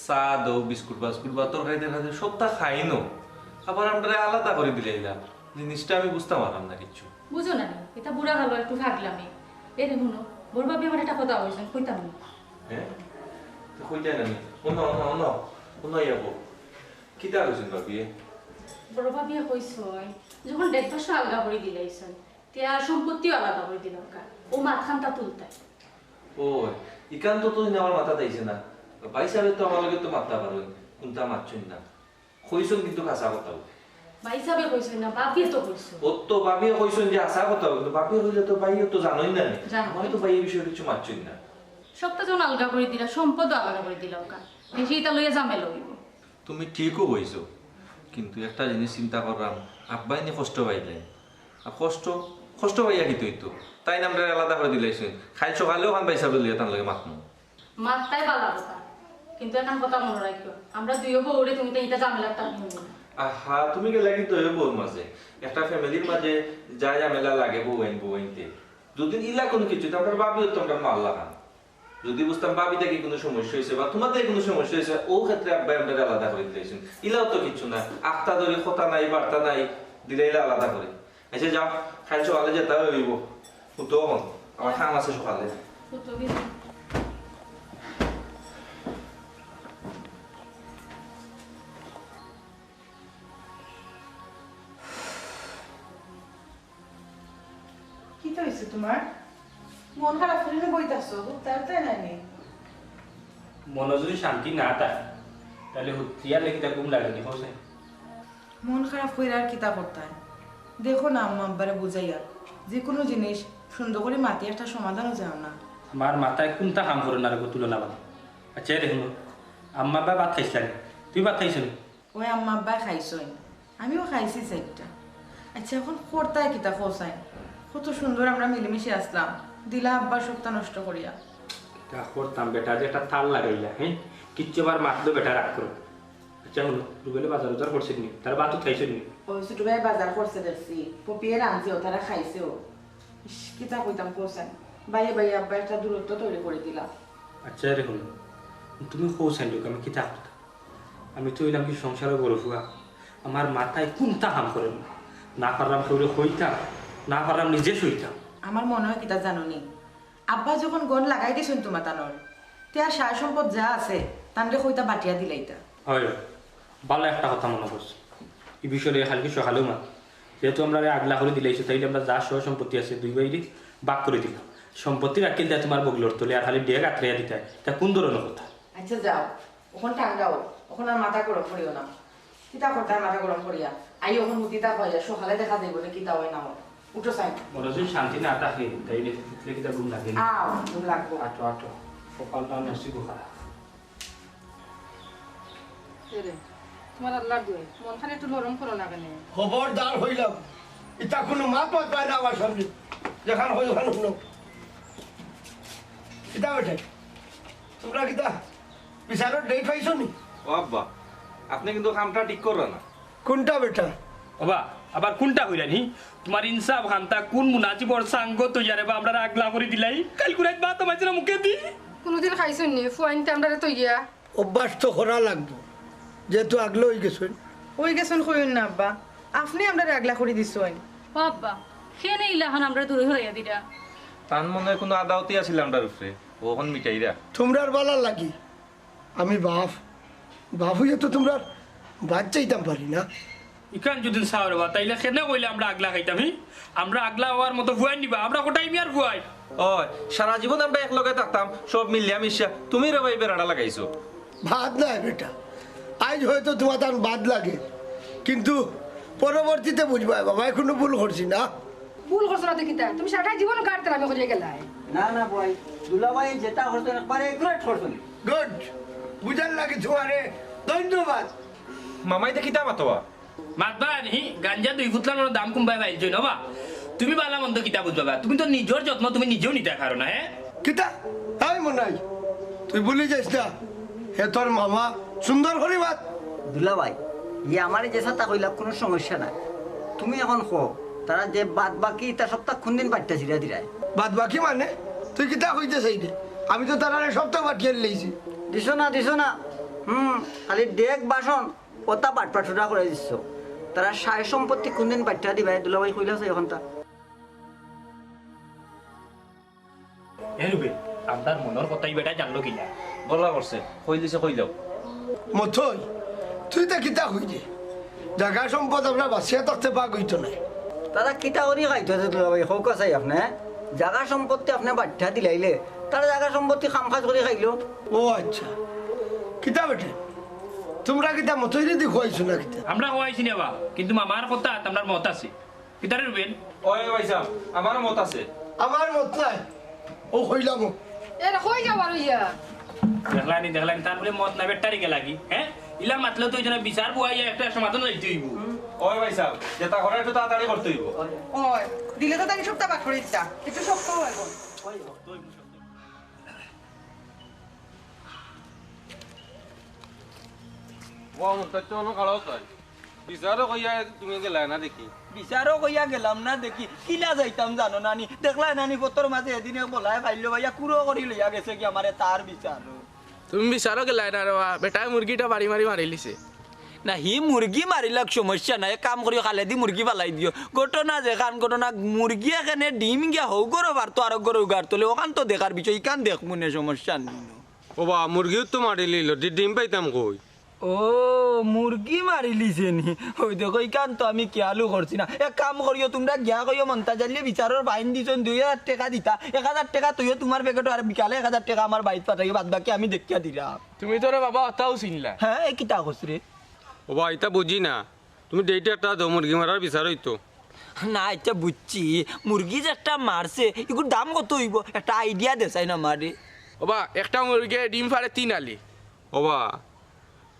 চা দেও, বিস্কুট বাস্কুট বা তরকারি টরকারি সবটা খাইনো, আবার আমরারে আলাদা করি দিলাইলা। জিনিসটা আমি বুঝতাম পারলাম না কিচ্ছু। বুঝো না নি, এটা বুড়া কালো একটু ফাগলামি। এরে হুনো, বড় ভাবি আমার একটা কথা কইছেন, কইতাম নি। হ্যাঁ? তো কইতায় না নি? অনো, অনো, অনো, অনো আইয়া বও। কিতা কইছেন ভাবিয়ে? বড় ভাবিয়ে কইছইন, যখন দেড় পাঁচশো আলগা করি দিলাইছইন, তে আর সম্পত্তিও আলাদা করি দিলাম কা। ও মাতখানটা তুলতায়। ও, ইখান তো তুই আমার মাথাত আইছে না। ভাই সাহেব তো আমার লগে তো মাততা পারইন, কুনতা মাতছইন না। কইছইন কিন্তু হাছা কথা। ভাই সাহেবে কইছইন না, ভাবিয়ে তো কইছইন। ও তো ভাবিয়ে কইছইন যে হাছা কথা, কিন্তু ভাবিয়ে কইলে তো ভাইয়ে তো জানইন না নি। জানো। আমার তো ভাইয়ে বিষয়ে কিছু মাতছইন না। সবটা যখন আলগা করি দিলা, সম্পদও আলাদা করি দিলাম কা। বেশি এটা লইয়া ঝামেলা হইব। তুমি ঠিকও কইছো, কিন্তু একটা জিনিস চিন্তা করলাম, আব্বাই নি কষ্ট পাইলে, আর কষ্ট, কষ্ট পাইয়া কিতা অইতো? তাইন আমরারে আলাদা করি দিলাইছইন, কাইল সকালেও খান ভাই সাহেব লইয়া তান লগে মাতমু। মাততায় বালা কথা, কিন্তু এখান কথা মনো রাখিও, আমরা দুইও বউরে তুমি তো এটা ঝামেলার টানি নিও না। আহা, তুমি গেলা কিন্তু ওই বউর মাঝে, একটা ফ্যামিলির মাঝে যা ঝামেলা লাগে বউ আইন বউ আইনতে, যদি ইলা কোনো কিছু তো আমরা ভাবিও তো আমরা মারলা খান। যদি বুঝতাম ভাবি থাকি কোনো সমস্যা হইছে বা তোমার থাকি কোনো সমস্যা হইছে, ও ক্ষেত্রে আব্বাই আমরারে আলাদা করি দিলাইছইন। ইলাও তো কিচ্ছু না, আখতা ধরি কথা নাই, বার্তা নাই, দিলাইলা আলাদা করি। আচ্ছা যাও, কাইল সকালে যেতা অইব। হুতো অখন, আমার কাম আছে সকালে। হুতো কি? কিতা অইছে তোমার? মন খারাপ করি না বইতাছো, হুত্তার তাই নানি? মনো যদি শান্তি না থাকে, তাইলে হুত্তিয়া লেখিতা ঘুম লাগে নি, হোসেন? মন খারাপ কইরা আর কিতা করতায়? দেখো না আম্মা আব্বারে বুঝাইয়া, যে কোনো জিনিস সুন্দর করি মাতি একটা সমাধানও যাও না। আমার মাথায় কুনটা কাম করে না রে গো তুলনা বাদ। আচ্ছা, এরে হুনো, আম্মা আব্বা ভাত খাইছলা নি? তুই ভাত খাইছ নি? ওই আম্মা আব্বায় খাইছইন, আমিও খাইছি চাইরটা। আচ্ছা, এখন করতায় কিতা কও চাইন? কত সুন্দর আমরা মিলেমিশে আছলাম, দিলা আব্বার সবটা নষ্ট করিয়া। কিতা করতাম বেটা, যে একটা তাল লাগাইলা, হ্যাঁ? কিচ্ছু আবার মাতলো বেটা রাগ করো। আচ্ছা হুনো, রুবেলে বাজার উজার করছে নি? তার ভাত খাইছে নি? ওই ছোট ভাই বাজার করছে দেখছি, পপিয়ে রানছেও, তারা খাইছেও। ইস, কিতা কইতাম কও চাইন, ভাইয়ে ভাইয়ে আব্বা একটা দূরত্ব তৈরি করি দিলা। আচ্ছা রে হুনো, তুমি কও চাইন লোক, আমি কিতা করতাম? আমি তো অইলাম কি সংসারর বড় ফুয়া, আমার মাথায় কুনটা কাম করে না। না পারলাম কেউরে কইতাম, না পারলাম নিজে সইতাম। আমার মনে হয় কিতা জানো নি, আব্বা যখন গন লাগাই দিছইন তোমা তানর, তে আর সার সম্পদ যা আছে, তানরে কইতা বাটিয়া দিলাইতা। হয়, ভালা একটা কথা মনো করছো। ই বিষয়ে কালকে সকালেও মাত, যেহেতু আমরারে আগলা করি দিলাইছো, তাইলে আমরা যা সয় সম্পত্তি আছে দুই ভাইরে ভাগ করি দিলাম। সম্পত্তি রাখিল দিয়া তোমার বগলর তলে আর খালি ডেগ আতরাইয়া দিতায়, তা কুন ধরনর কথা? আচ্ছা যাও, অখন ঠান্ডা অও, অখন আর মাথা গরম করিও না। কিতা করতায় মাথা গরম করিয়া? আই অখন হুতি থাকো, সকালে দেখা যাইব নে কিতা অয় না অয়। উঠো চাইন। মনো যদি শান্তি না থাকে, তাইলে উঠলে কিতা ঘুম লাগে না? আও, ঘুম লাগবো। আটো, আটো। কপালটা নসিব খারাপ। এরে, তোমার আল্লাহর দোয়াই, মনখান একটু নরম করো না কেনে? খবরদার কইলাম, ইতা কুনু মাত মাতবায় না আমার সামনে। যেখান কই ওখান হুনো। কিতা বেটা, তুমরা কিতা বিচারর ডেট পাইছো নি? ও আব্বা, আপনে কিন্তু কামটা ঠিক কররা না। কুনটা বেটা? ওবা, আবার কুনটা কইরা নি? তুমার ইনসাফ খান্তা কুন মুনাসিবর সাঙ্গ তইয়ারে বা আমরারে আগলা করি দিলাই? কাইলকু রাইত ভাত মাইছে না মুখেদি? কুনুদিন খাইছইন নি ফুয়াইন্তে আমরারে তইয়া? অভ্যাস তো করা লাগবো, যেহেতু আগলা অইগেছইন। অইগেছইন কইন না আব্বা, আপনে আমরারে আগলা করি দিছইন। ও আব্বা, কেনে ইলাখান আমরারে দূরে হরাইয়া দিরা? তান মনে কুনু আদাওতি আছিল আমরার উপরে, অউ অখন মিটাইরা। তুমরার বালার লাগি আমি বাফ, বাফ অইয়া তো তুমরার বাদ চাইতাম পারি না। ইখান যুদি চাও রেবা, তাইলে কেনে কইলে আমরা আগলা খাইতাম, হি? আমরা আগলা অওয়ার মতো ফুয়াইন নি বা, আমরা কটাই মিয়ার ফুয়াইন। অয়, সারা জীবন আমরা একলগে থাকতাম, সব মিলিয়া মিশিয়া, তুমি রেবা ই বেড়াটা লাগাইছো। বাদ নায় বেটা, আইজ হয়তো তুমার তান বাদ লাগে, কিন্তু পরবর্তীতে বুঝবায় বাবা, কুনু ভুল করছি না। ভুল করছো না তে কিতা? তুমি সারাটা জীবন গাড় তেরামি করিয়া গেলায়। না না ভাই, দুলাভাই যেটা করছইন একবারে accurate করছইন। গুড, বুঝার লাগি তুমারে ধন্যবাদ। মামাই তে কিতা মাতোয়া? মাতবা নি, গাঞ্জা দুই ফুতলার দাম কুনবায় পাইলছইন বা? তুমি বালা মন্দ কিতা বুঝবা বা? তুমি তো নিজর যত্ন তুমি নিজেও নিতায় পারো না, হে? কিতা? এই মনাই, তুই ভুলি যাইস না, হে তোর মামা, সুন্দর করি মাত। দুলাভাই, ই আমারে যে সাতা কইলা কুনু সমস্যা নাই। তুমি অখন কও, তারা যে বাদ বাকি ইতা সবতা কুনদিন বাট্টা ছিড়া দিরায়? বাদ বাকি মানে? তুই কিতা কইতে চাইরে? আমি তো তারারে সবতা বাটিয়া লইছি। দিছো না, দিছো না। হুম, খালি ডেক বাসন, অতা বাটপাটুরা করি দিছো। তারা সায় সম্পত্তি কুনদিন বাট্টা দিবায়, দুলাভাই কইলা চাই অখন তা। এ রুবেল, আমরার মনর কথা ই বেটায় জানলো কিলা? বালা করছে, কইলিছে কইলাও। মতই, তুই তা কিতা কইরে? জাগা সম্পদ আমরা বাচিয়া থাকতে ভাগ অইতো নায়। তারা কিতা করি খাইতো আছে দুলাভাই, কউক্কা চাই আপনে? জাগা সম্পত্তি আপনে বাট্টা দিলাইলে, তারা জাগা সম্পত্তি কাম কাজ করি খাইলো। ও আচ্ছা, কিতা বেটা, তুমরা কিতা মতইরে দি খুয়াইছো না কিতা? আমরা খুয়াইছি না বা, কিন্তু মামার কথাত আমরার মত আছে। কিতারে রুবেল? ওই ভাইসাব, আমারও মত আছে। আমার মত নাই, অউ কইলাম। এর কই যাওয়ার অইয়া? দেখলায়নি, দেখলায়নি, তার বুলে মত নাই, বেটারি গেলাগি, হে? ইলা মাতলে তো অউ জন্য বিচার বওয়াইয়া একটা সমাধান অইতে অইবো। ওই ভাইসাব, যেতা করার একটু তাড়াতাড়ি করতে অইবো। ওই, দিলে তো তাইলে সবতা বাদ করি দিতা, একটু শক্ত অয় অখন। ও, মুন্তাজ তো অনো খাড়াও চাই। বিচারও কইয়া তুমি গেলায় না দেখি। বিচারও কইয়া গেলাম না দেখি, কিলা যাইতাম জানো না নি? দেখলায় না নি, ফতর মাঝে এদিনে বলায় পাইলো ভাইয়া, কুড়ো করি লইয়া গেছে কি আমারে তার বিচারও। তুমি বিচারও গেলায় না রে বা, বেটায় মুরগিটা বাড়ি মারি মারিলিছে। না, হি মুরগি মারিলাক সমস্যা নাই, এক কাম করিও, খালেদি মুরগি ফালাই দিও। ঘটনা যেখান ঘটনা, মুরগি এখানে ডিম গিয়া হউ ঘরো পারতো, আরক ঘরো উগার তোলে, অখান তো দেখার বিষয়, ইখান দেখমু নে, সমস্যা নাই। ও বা, মুরগিও তো মারিলিলো, ডি-, ডিম পাইতাম কই? ও, মুরগি মারিলিছে নি? ওই দেখো, ইখান তো আমি খেয়ালও করছি না। এক কাম করিও, তুমরা গিয়া কইও মন্তাজ আলীয়ে বিচারর ফাইন দিছইন, দুই হাজার টেকা দিতা, এক হাজার টেকা থইও তুমার পকেটো, আর বিকালে এক হাজার টেকা আমার বাড়িত পাঠাইও, বাদ বাকি আমি দেখিয়া দিরাম। তুমি তো রে বাবা অতাও চিনলা। হে, এ কিতা কস রে? ও বা, ইতা বুঝি না। তুমি ডেইটে একটা দেও, মুরগি মারার বিচার অইতো। না, আইচ্ছা বুঝছি, মুরগি যে একটা মারছে, ইগুর দাম কত অইবো? একটা idea দে চাইন আমারে। ও বা, একটা মুরগিয়ে ডিম ফারে তিন আলি। ও বা,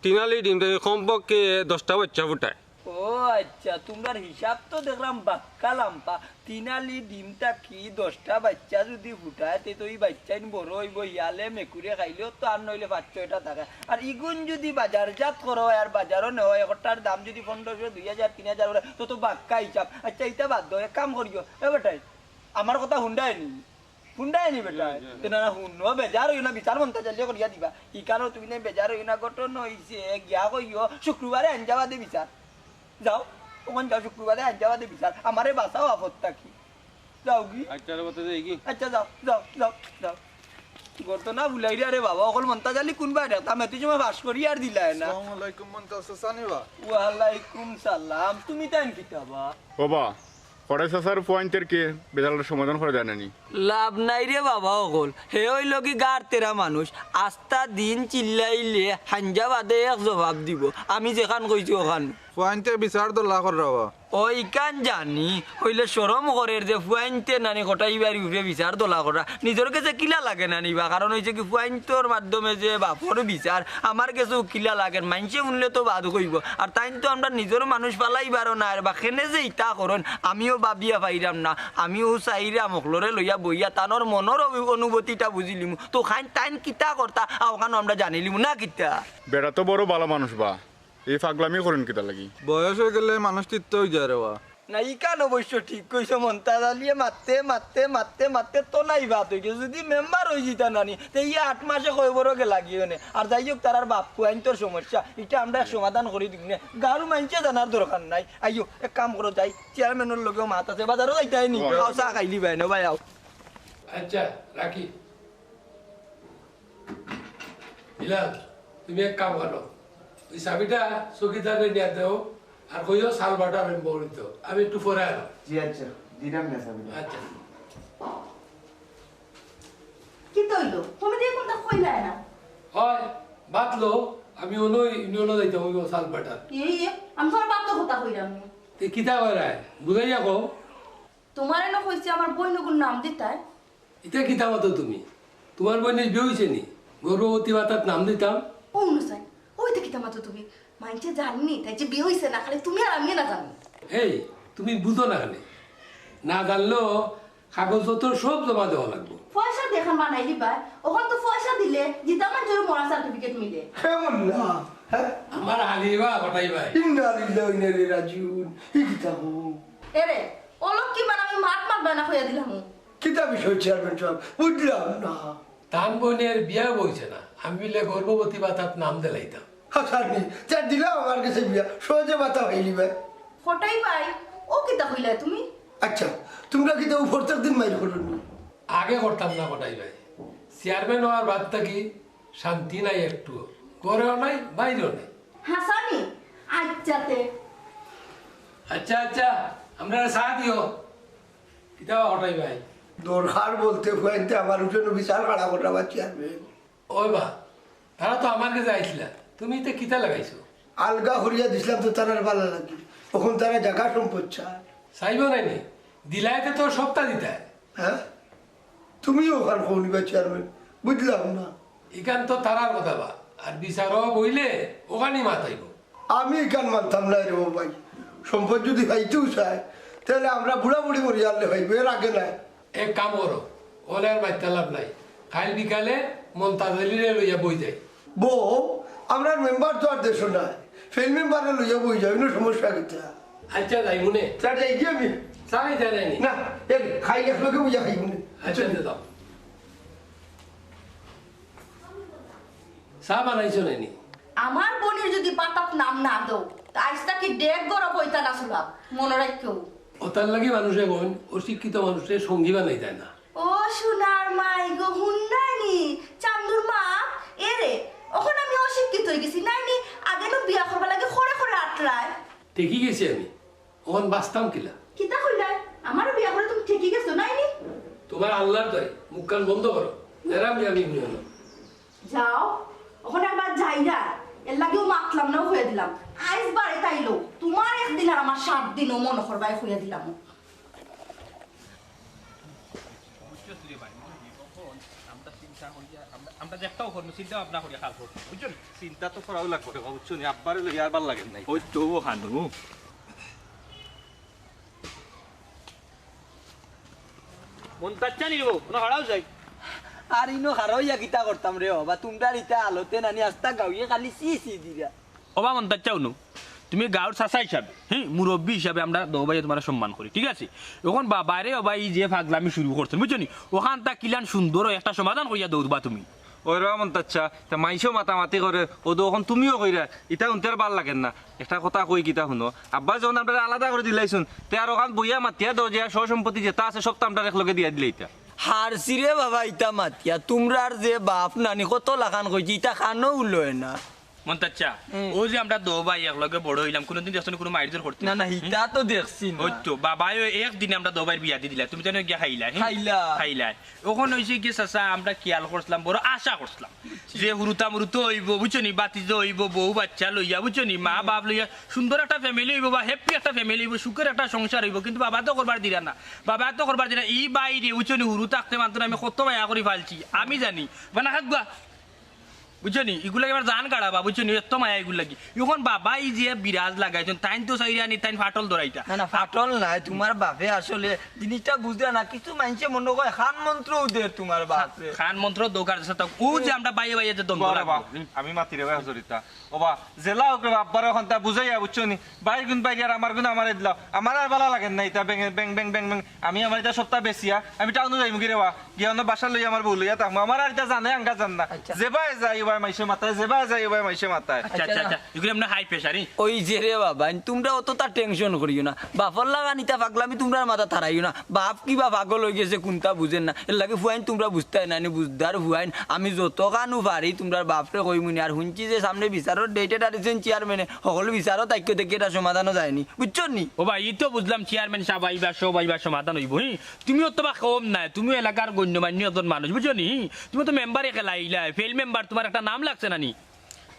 তিন আলি ডিম থাকি কমপক্ষে দশটা বাইচ্চা ফুটায়। ও আইচ্ছা, তুমরার হিসাব তো দেখরাম বাক্কা লাম্বা। তিন আলি ডিম থাকি দশটা বাইচ্চা যুদি ফুটায়, তে তো ই বাইচ্চাইন বড় অইবো, হিয়ালে মেকুরে খাইলেও তো আর নইলে পাঁচ ছয়টা থাকে। আর ইগুন যুদি বাজারজাত করা অয় আর বাজারো নেওয়া অয়, একটার দাম যুদি পনরোশো, দুই হাজার, তিন হাজার অয়, তো তো বাক্কা হিসাব। আইচ্ছা, ইতা বাদ দেও, এক কাম করিও, এ বেটাইন, আমার কথা হুনরায় নি? হুনরায় নি বেটাইন? তে না, না, হুনো, বেজার অইও না, বিচার মন্তাজ আলীয়ে করিয়া দিবা। ইখানো তুমি না বেজার অইও না, ঘটনা অইছে, গিয়া কইও, শুক্রবারে আইন যাবা দে বিচার। যাও, অখন যাও, শুক্রবারে আইন যাবা দে বিচার। আমারে বাঁচাও আফত থাকি। যাওগি। আইচ্ছা রে, বাতা যাইগি। আইচ্ছা, যাও, যাও, যাও, যাও। ঘটনা ভুলাইরায় রে বাবা, অকল মন্তাজ আলী কুনবায় দেখতাম, এত সময় ফাঁস করি আর দিলায় না। আসসালামু আলাইকুম, মন্তাজ চাচা নি বা? ওয়ালাইকুম সালাম, তুমি তাইন কিতা বা? ও বা, কড়াই চাচার ফুয়াইন্তর কে বেজালর সমাধান করা যায় না নি? লাভ নাই রে বাবা অকল, হে অইলো কি গার তেরা মানুষ, আস্তা দিন চিল্লাইলে হাইঞ্জা বাদে এক জবাব দিবো, আমি যেখান কইছি অখান। পুয়াইন্তে বিচার দলা কররা বা। ও ইখান জানি, অইলে শরম করের যে পুয়াইন্তে নানি কটাই ভাইর উপরে বিচার দলা কররা। নিজর গেছে কিলা লাগে নানি বা, কারণ অইছে কি পুয়াইন্তর মাধ্যমে যে বাপর বিচার, আমার গেছেও কিলা লাগের, মাইনষে হুনলে তো বাদ কইবো। আর তাইন তো আমরার নিজর মানুষ ফালাইবারও না, আর বা কেনে যে ইতা করইন, আমিও ভাবিয়া পাইরাম না। আমিও চাইরাম হকলরে লইয়া বইয়া তানর মনর অভি-, অনুভূতিটা বুঝিলিমু। তো খাইন তাইন কিতা করতা, অখানও আমরা জানিলিমু না কিতা? বেটা তো বড় ভালা মানুষ বা, ই ফাগলামি করইন কিতার লাগি? বয়স অইগেলে মানুষ তিতা অইযায় রে বা। না, ইখান অবশ্য ঠিক কইছো মন্তাজ আলিয়ে, মাততে, মাততে, মাততে, মাততে তো নাই বাত অইগেছে। যুদি মেম্বার অইযিতা নানি, তে ই আট মাসে কয় বড় গেলাগি অনে। আর যাই হউক, তারার বাপ পুয়াইন্তর সমস্যা, ইটা আমরা এক সমাধান করি দিমু নে। গাউর মাইনষে জানার দরকার নাই। আইও, এক কাম করো, যাই, চেয়ারম্যানর লগেও মাত আছে, বাজারও যাইতায় নি। আও, চা খাইলিবায় নে বা, আও। আচ্ছা, রাখি। বিলাল, তুমি এক কাম করো, ওই চাবিটা চকিদাররে নিয়া দেও, আর কইও চাউল বাটা আমি বউরিত, আমি একটু পরে আইমু। জি আচ্ছা, দিলাম না চাবিটা। আচ্ছা। কিতা অইলো? তুমি দেখি কুনতা কইলায় না। অয়, বাদ লও, আমি অনো ইউনিয়নো যাইতাম অইবো চাউল বাটাত। এ, এ, আমি তুমার বাপরে কথা কইরাম নি। তে কিতা কইরায়? বুঝাইয়া কও। তুমারে না কইছি আমার বইনগুর নাম দিতায়। ইতা কিতা মাতো তুমি? তুমার বইনর বিয়া অইছে নি? গর্ভবতী ভাতাত নাম দিতাম। ও হুনো চাইন, অউ ইতা কিতা মাতো তুমি? মাইনষে জাননি, তাই যে বিয়া অইছে না, খালি তুমি আর আমি না জানি। এই, তুমি বুঝো না কেনে? না জানলেও কাগজপত্র সব জমা দেওয়া লাগবো। পয়সা দি অখন বানাইলিবায়, অখন তো পয়সা দিলে জিতা মানষর মরার certificate মিলে। হে মোল্লা, হে? আমার আলিবা কটাই ভাই। ইন্না লিল্লাহি ওয়া ইন্না ইলাইহি রাজিউন। ই কিতা কও? এরে, অলক্ষী বানামি মাত মাতবায় না কইয়া দিলাম। কিতা বিষয় চেয়ারম্যান সাব? বুঝলাম না। তান বইনর বিয়া অইছে না, আমি অইলে গর্ভবতী ভাতাত নাম দিলাইতাম। হাছানি, যা দিলাও আমার গেছে বিয়া, সহজে ভাতা পাইলিবায়। কটাই ভাই, অউ কিতা কইলায় তুমি? আচ্ছা, তুমরা কিতা অউ প্রত্যেক দিন মাইর করো নি? আগে করতাম না কটাই ভাই, চেয়ারম্যান অওয়ার বাদ থাকি শান্তি নাই একটুও, ঘরেও নাই, বাইরেও নাই। হাছানি, আচ্ছা তে। আচ্ছা, আচ্ছা, আমরারে চা দিও। কিতা বা কটাই ভাই? দরকার বলতে পুয়াইন্তে আমার উঠানো বিচার খাড়া কররা বা চেয়ারম্যান। ওই বা, তারা তো আমার গেছে আইছলা, তুমি ইতা কিতা লাগাইছো? আলগা করিয়া দিছলাম তো তারার ভালা লাগি, অখন তারা জাগা সম্পদ চায়। চাইবো নায় নি, দিলাইতে তো সবতা দিতায়। হে? তুমিও অখান কওনি বা চেয়ারম্যান, বুঝলাম না। ইখান তো তারার কথা বা, আর বিচারো বইলে অখানউ মাত আইবো। আমি ইখান মানতাম নায় রে বা ভাই, সম্পদ যুদি পাইতেও চায়, তাইলে আমরা বুড়া বুড়ি মরি হারলে পাইবো, এর আগে নায়। এক কাম করো, অনে আর মাতিয়া লাভ নাই, কাইল বিকালে মন্তাজ আলিরে লইয়া বই যাই। বউ, আমরার মেম্বার তো আর দেশো নাই, ফেইল মেম্বাররে লইয়া বই যাই, অইন্য সমস্যা কিতা? আচ্ছা, যাইমুনে। স্যার, যাইগি আমি? চা খাইতায় নায় নি? না, এ খাইল একলগে বইয়া খাইমুনে। আচ্ছা, আচ্ছা, যাও। চা বানাইছো নায় নি? আমার বইনর যুদি ভাতাত নাম না দেও, তে আইজ থাকি ডেক ঘরো বইতা না চুলাত, মনো রাখিও। অতার লাগি মানষে কইন, অশিক্ষিত মানষরে সঙ্গী বানাইতায় না। ও সোনার মাই গো, হুনরায় নি? চান্দুর মা, এরে, অখন আমি অশিক্ষিত অইগেছি, নায় নি? আগে নু বিয়া করবার লাগি খরে খরে আটলায়। ঠেকি গেছি আমি, অখন বাচতাম কিলা? কিতা কইলায়? আমারে বিয়া করি তুমি ঠেকি গেছো, নায় নি? তুমার আল্লার দোয়াই, মুখখান বন্ধ করো। এরাম আমি হুনিও না। যাও, অখন একবার যাইরায়, এরলাগিউ মাতলাম না, কইয়া দিলাম। আইজ বাড়িত আইলো, তুমার একদিন আর আমার সাত দিন, অউ মনো করবায় কইয়া দিলাম। বুঝছস রে ভাই, অখন আমরা চিন্তা করিয়া, আমরা, আমরা যেটাও করমু, চিন্তা ভাবনা করিয়া কাম করমু, বুঝছস নি? চিন্তা তো করাউ লাগবো রে বা, বুঝছস নি? আব্বারে লইয়া আর ভালা লাগের নায়। ওই তো ও হানু। মন্তাজ চাইন নি রে বা, অনো খাড়াও যাই। আর ইনো খাড়া অইয়া কিতা করতাম রে বা, তুমরার ইতা হালতে নানি আস্তা গাউয়ে খালি ছি ছি দিরা। ও বা মন্তাজ চাইন হুনো, তুমি গাউর চাচা হিসাবে, হি, মুরব্বি হিসাবে আমরা দুইও ভাইয়ে তুমারে সম্মান করি, ঠিক আছে? অখন বা-, বাইরে ও বা ই যে ফাগলামি শুরু করছইন, বুঝছো নি? অখানতা কিলান সুন্দর অয় একটা সমাধান করিয়া দেও বা তুমি। ওই রে বা মন্তাজ চাচা, তে মাইনষেও মাতামাতি করের, অউ তো অখন তুমিও কইরায়, ইতা হুনতে আর ভালা লাগের না। একটা কথা কই কিতা হুনো, আব্বায় যখন আমরারে আলাদা করি দিলাইছইন, তে আর অখান বইয়া মাতিয়া দেও যে আর সয়-সম্পত্তি যেতা আছে সবতা আমরার একলগে দিয়া দিলাইতা। হারছি রে বাবা ইতা মাতিয়া, তুমরার যে বাপ নানি কত লাখান কইছি, ইতা কানো উলয় না। মন্তাজ চাচা, হুম। অউ যে আমরা দো ভাই একলগে বড় অইলাম, কুনুদিন দেখছো নি কুনু মাইর-জইর করতে? না, না, হিতা তো দেখছি না। অউ তো, বাবায় অউ একদিনে আমরা দো ভাইর বিয়া দি দিলা, তুমি জানো গিয়া খাইলা, হে? খাইলা। খাইলা। অখন অইছে কি চাচা, আমরা খিয়াল করছিলাম, বড় আশা করছিলাম যে হুরুতা-মুরুতা অইবো, বুঝছো নি, ভাতিজা অইবো, বউ-বাইচ্চা লইয়া, বুঝছো নি, মা-বাপ লইয়া, সুন্দর একটা family অইবো বা happy একটা family অইবো, সুখের একটা সংসার অইবো, কিন্তু বাবায় তো করবার দিরা না, বাবায় তো করবার দিরা না। ই ভাইরে, বুঝছো নি, হুরু থাকতে মাত্র আমি কত মায়া করি ফালছি, আমি জানি, বানা খাগুয়া। বুঝছো নি? ইগুর লাগি আমার জান কাড়া বা, বুঝছো নি? এত মায়া ইগুর লাগি। অখন বাবায় যে বিরাজ লাগাইছইন, তাইন তো চাইরা নি, তাইন ফাটল ধরাইতা। না, না, ফাটল নায়। তুমার বাপে আসলে জিনিসটা বুঝরা না। কিছু মাইনষে মনো কয় কান মন্ত্রও দের তুমার বাপরে। কান মন্ত্র দরকার আছে তো। অউ যে আমরা ভাইয়ে ভাইয়ে যে দ্বন্দ্ব লাগবো। আমি মাতি রে ভাই হজরিতা। ওবা, যেলা অউক রে বা, আব্বারে অখানতা বুঝাইয়া, বুঝছো নি? ভাইর গুন ভাইরে আর আমার গুন আমারে দিলাও। আমার আর ভালা লাগের না ইতা বেং, বেং, বেং, বেং, বেং। আমি আমার ইতা সবতা বেচিয়া, আমি টাউনো যাইমুগি রে বা। গিয়া অনো বাসা লইয়া আমার বউ লইয়া থাকমু। আমার আর ইতা জানে আঙ্গা জান না। আচ্ছা। যেবায় যাই ওবায় মাইনষে মাতায়, যেবায় যাই ওবায় মাইনষে মাতায়। আচ্ছা, আচ্ছা, আচ্ছা। ইগুরে এমনে high pressure, ই? অউ যে রে বাবা, তুমরা অততা tension করিও না। বাপর লাখান ইতা পাগলামি তুমরার মাথাত হারাইও না। বাপ কিবা পাগল অইগেছে, কুনতা বুঝের না। এরলাগি ফুয়াইন তুমরা বুঝতায় নায় নি, বুঝদার ফুয়াইন। আমি যতখানু পারি তুমরার বাপরে কইমুনি। আর হুনছি যে সামনে বিচারর date আনিছইন চেয়ারম্যানে, হকল বিচারও থাকিও দেখি ইটা সমাধানও যায়নি, বুঝছো নি? ওবা, ই তো বুঝলাম চেয়ারম্যান সাব আইবা, সব আইবা, সমাধান অইবো, হি? তুমিও তো বা কম নায়, তুমিও এলাকার গণ্যমান্য একজন মানুষ, বুঝছো নি? তুমি তো মেম্বারে খেলাইলায়, ফেইল মেম্বার, তুমার একটা নাম লাগছে না নি?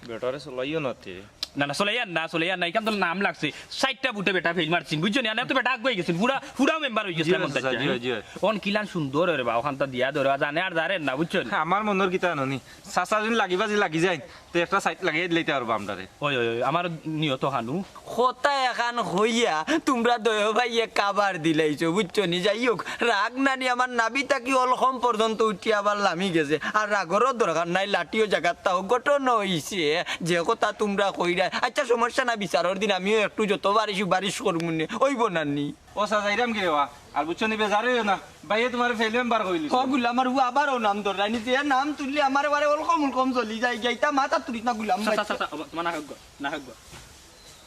বেটারে চলাইও না তে। না, না, চলাইয়ার না, চলাইয়ার না, ইখান তো নাম লাগছে। ষাইটটা ভোটে বেটা ফেইল মারছইন, বুঝছো নি? আর না তো বেটা আগুয়াই গেছইন, পুরা, পুরা মেম্বার অইগেছইন জি, মন্তাজ চাচা, চাচা, জি, হি? জি। অখন কিলান সুন্দর রে বা, অখানতা দিয়া ধরে, জানে আর জারের না, বুঝছো নি? আমার মনর কিতা জানো নি? চাচা যদি লাগি বাজি লাগি যাইন, তে একটা সাইড লাগাই দিলাইতা পারবা আমরারে। ওই, ওই, ওই, আমার নিয়ত খানু। কথা এখান কইয়া তুমরা দুইও ভাইয়ে কাবার দিলাইছো, বুঝছো নি? যাই হোক, রাগ নানি আমার নাভি থাকি অলকম পর্যন্ত উঠি আবার লামি গেছে। আর রাগরও দরকার নাই, লাঠিও জাগাত থাকউক। ঘটনা অইছে, যে কথা তুমরা কইরায়, আচ্ছা, সমস্যা নাই, বিচারর দিন আমিও একটু যত পারি সুপারিশ করমুনে, অইবো নানি? ও চাচা, যাইরাম গি রে বা? আর বুঝছো নি, বেজার অইও না, ভাইয়ে তুমারে ফেইল মেম্বার কইলিছে। ও গুলাম, আর ও আবার ও নাম ধররায়নি, যে নাম তুললে আমার বারে অলকম অলকম চলি যায়, যাইতা মাথা তুলিস না গুলাম। চাচা, ভাই। চাচা, চাচা, ও, তুমার নাক গো, নাক গো।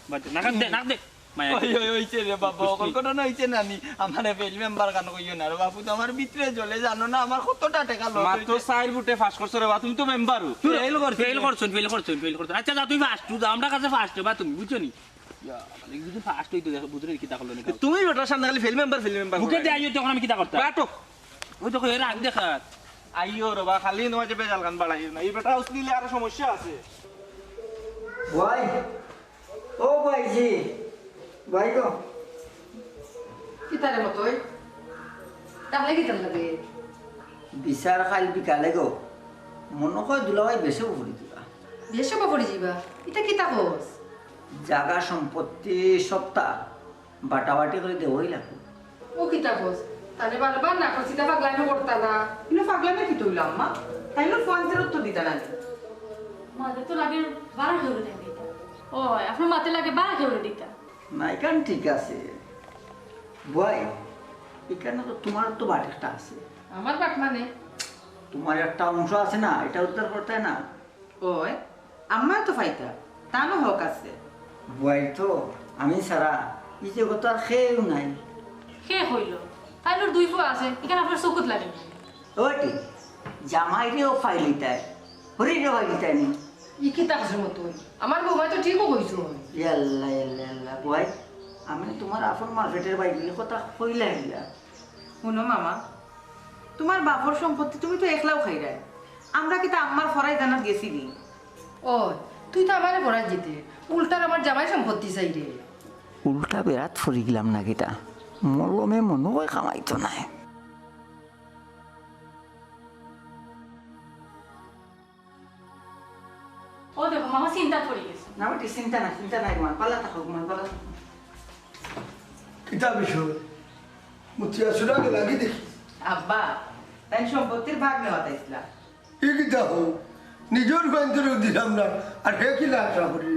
বাদ দে, নাক দে, নাক দে। মায়া ওই, ওই, অইছে রে বাবা, বুঝছি। অখন ঘটনা অইছে নানি, আমারে ফেইল মেম্বার খান কইও না রে বাপু, তো আমার ভিতরে জ্বলে, জানো না আমার কতটা টেকা লস মাত্র অইছে। চাইর ভোটে পাস করছো রে বা, তুমি তো মেম্বারও। ফেইল করছি। ফেইল করছইন, ফেইল করছইন, ফেইল করছইন। আচ্ছা, যা, তুমি ফার্স্ট, যা, আমরার কাছে ফার্স্ট রে বা তুমি, বুঝছো নি? ইয়া, মানে, যদি ফার্স্ট অইতো, দেখো, বুঝরে কিতা করলো না, তুমি বেটার সামনে খালি ফেইল মেম্বার, ফেইল মেম্বার মুখে করে। দে আইও, তখন আমি কিতা করতাম? বাটো। ওই দেখো, এর আগ দেখা। আইও রে বা, খালি নয় যে বেজাল গান বাড়াইও না। এই বেটা উসলিলে আরো সমস্যা আছে। ভাই, ও ভাইজি, ভাই গো। কিতা রে মতই? তাহলে কিতা লাগে? বিচার কাইল বিকালে গো। মনো কয় দুলাভাই বেশে পড়ি দিবা। বেশে পড়ি দিবা? ইটা কিতা কস? জাগা সম্পত্তি সবতা বাটাবাটি করি দেওয়াই লাগবো। ও কিতা কস? তাইলে বারবার না করছি, তা পাগলামি করতা না। ইনো পাগলামি কিতা অইলো আম্মা? তাইলে ফোন ফেরত তো দিতা না। মাতে তো লাগে বারা কেউরে দিতা। ও, আপনার মাতে লাগে বারা কেউরে দিতা। না, ইখান ঠিক আছে। বুয়াই, ইখানো তো তুমার তো বাট একটা আছে। আমার বাট মানে? তুমার একটা অংশ আছে না, ইটা উদ্ধার করতায় না। ওই, আম্মায় তো ফাইতা, তানও হক আছে। বুয়াই তো, আমি ছাড়া ই জগতো আর কেউ নাই। কে কইলো? তাইলে দুই ফুয়া আছে, ইখান আপনার চকুত লাগে না। ওটি, জামাইরেও ফাইলিতায়, হরিরেও ফাইলিতায় নি। ই কিতা কইছে মতই? আমার বৌমায় তো ঠিকও কইছে। ইয়াল্লা, ইয়াল্লা, ইয়াল্লা, বুয়াই, আমি তুমার আপন মার পেটর ভাই বলে কথা কইলা। হুনো মামা, তুমার বাপর সম্পত্তি তুমি তো একলাও খাইরায়। আমরা কিতা আম্মার ফরাই জানাত গেছি নি? ও, তুই তো আমারে ফরাই দিতে, উল্টার আমার জামাই সম্পত্তি চাইরে। উল্টা বেড়াত ফরি গেলাম না কিতা? মলমে মনো কয় কামাইতো নায়। ও দেখো, মামা চিন্তা পড়ি গেছে। না বেটি, চিন্তা নাই, চিন্তা নাই, ঘুমান, পালা থাকো, ঘুমান, পালা থাকো। কিতা বিষয়? মুতিয়া সুরা গেলা কি দেখি? আব্বা, তাইন সম্পত্তির ভাগ নেওয়াত আইছলা। ই কিতা হো? নিজর ভাইন্তরেও দিলাম না, আর হে কিলা আশা করি?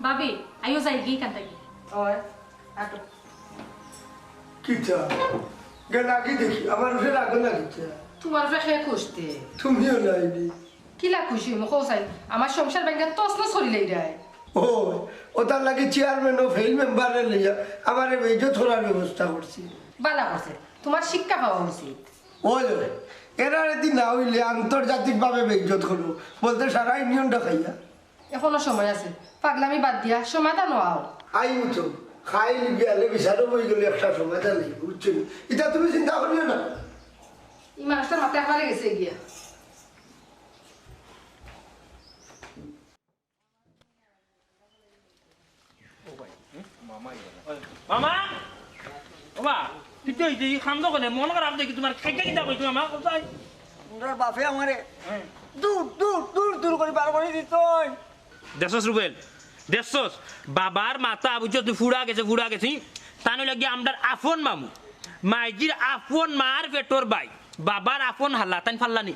ভাবি, আইও যাই গি কান্তা গি। ওই, আটো। কিতা? গেলা কি দেখি? আমার উপরে রাগো না কিতা? তুমার উপরে কে খুশতে? তুমিও নাইনি। কিলা খুশি অইমু কও চাই? আমার সংসার ভাঙ্গা তছনছ করিলাইরায়। ও, অতার লাগি চেয়ারম্যান ও ফেইল মেম্বাররে লইয়া আমারে বেইজ্জত করার ব্যবস্থা করছি। বালা করছে, তুমার শিক্ষা পাওয়া উচিত। ওই, ওই, এরারে দি না অইলে আন্তর্জাতিকভাবে বেইজ্জত করবো, বলতে সারা ইউনিয়ন ডাকাইয়া। এখনো সময় আছে, পাগলামি বাদ দিয়া সমাধান অও। আইমু তো, খাইল বিয়ালে বিচারো বই গেলে একটা সমাধান অইবো, বুঝছো নি? ইতা তুমি চিন্তা করিও না। ই মানুষটার মাথা একবারে গেছে গিয়া। মামা! ও বা, কিতা অইছে? ই কান্দো কেনে? মন খারাপ দেখি তুমার। খাইতে কিতা কইছো মামা? কোথায়? তোমরার বাপে আমারে দূর, দূর, দূর, দূর করি বার করি দিছইন। দেখছস রুবেল, দেখছস? বাবার মাথা বুঝছস তুই, ফুড়া গেছে, ফুড়া গেছে। তান অইলা গিয়া আমরার আপন মামু, মাইজির আপন মার পেটর ভাই। বাবার আপন হালা, তাইন ফাল্লানি।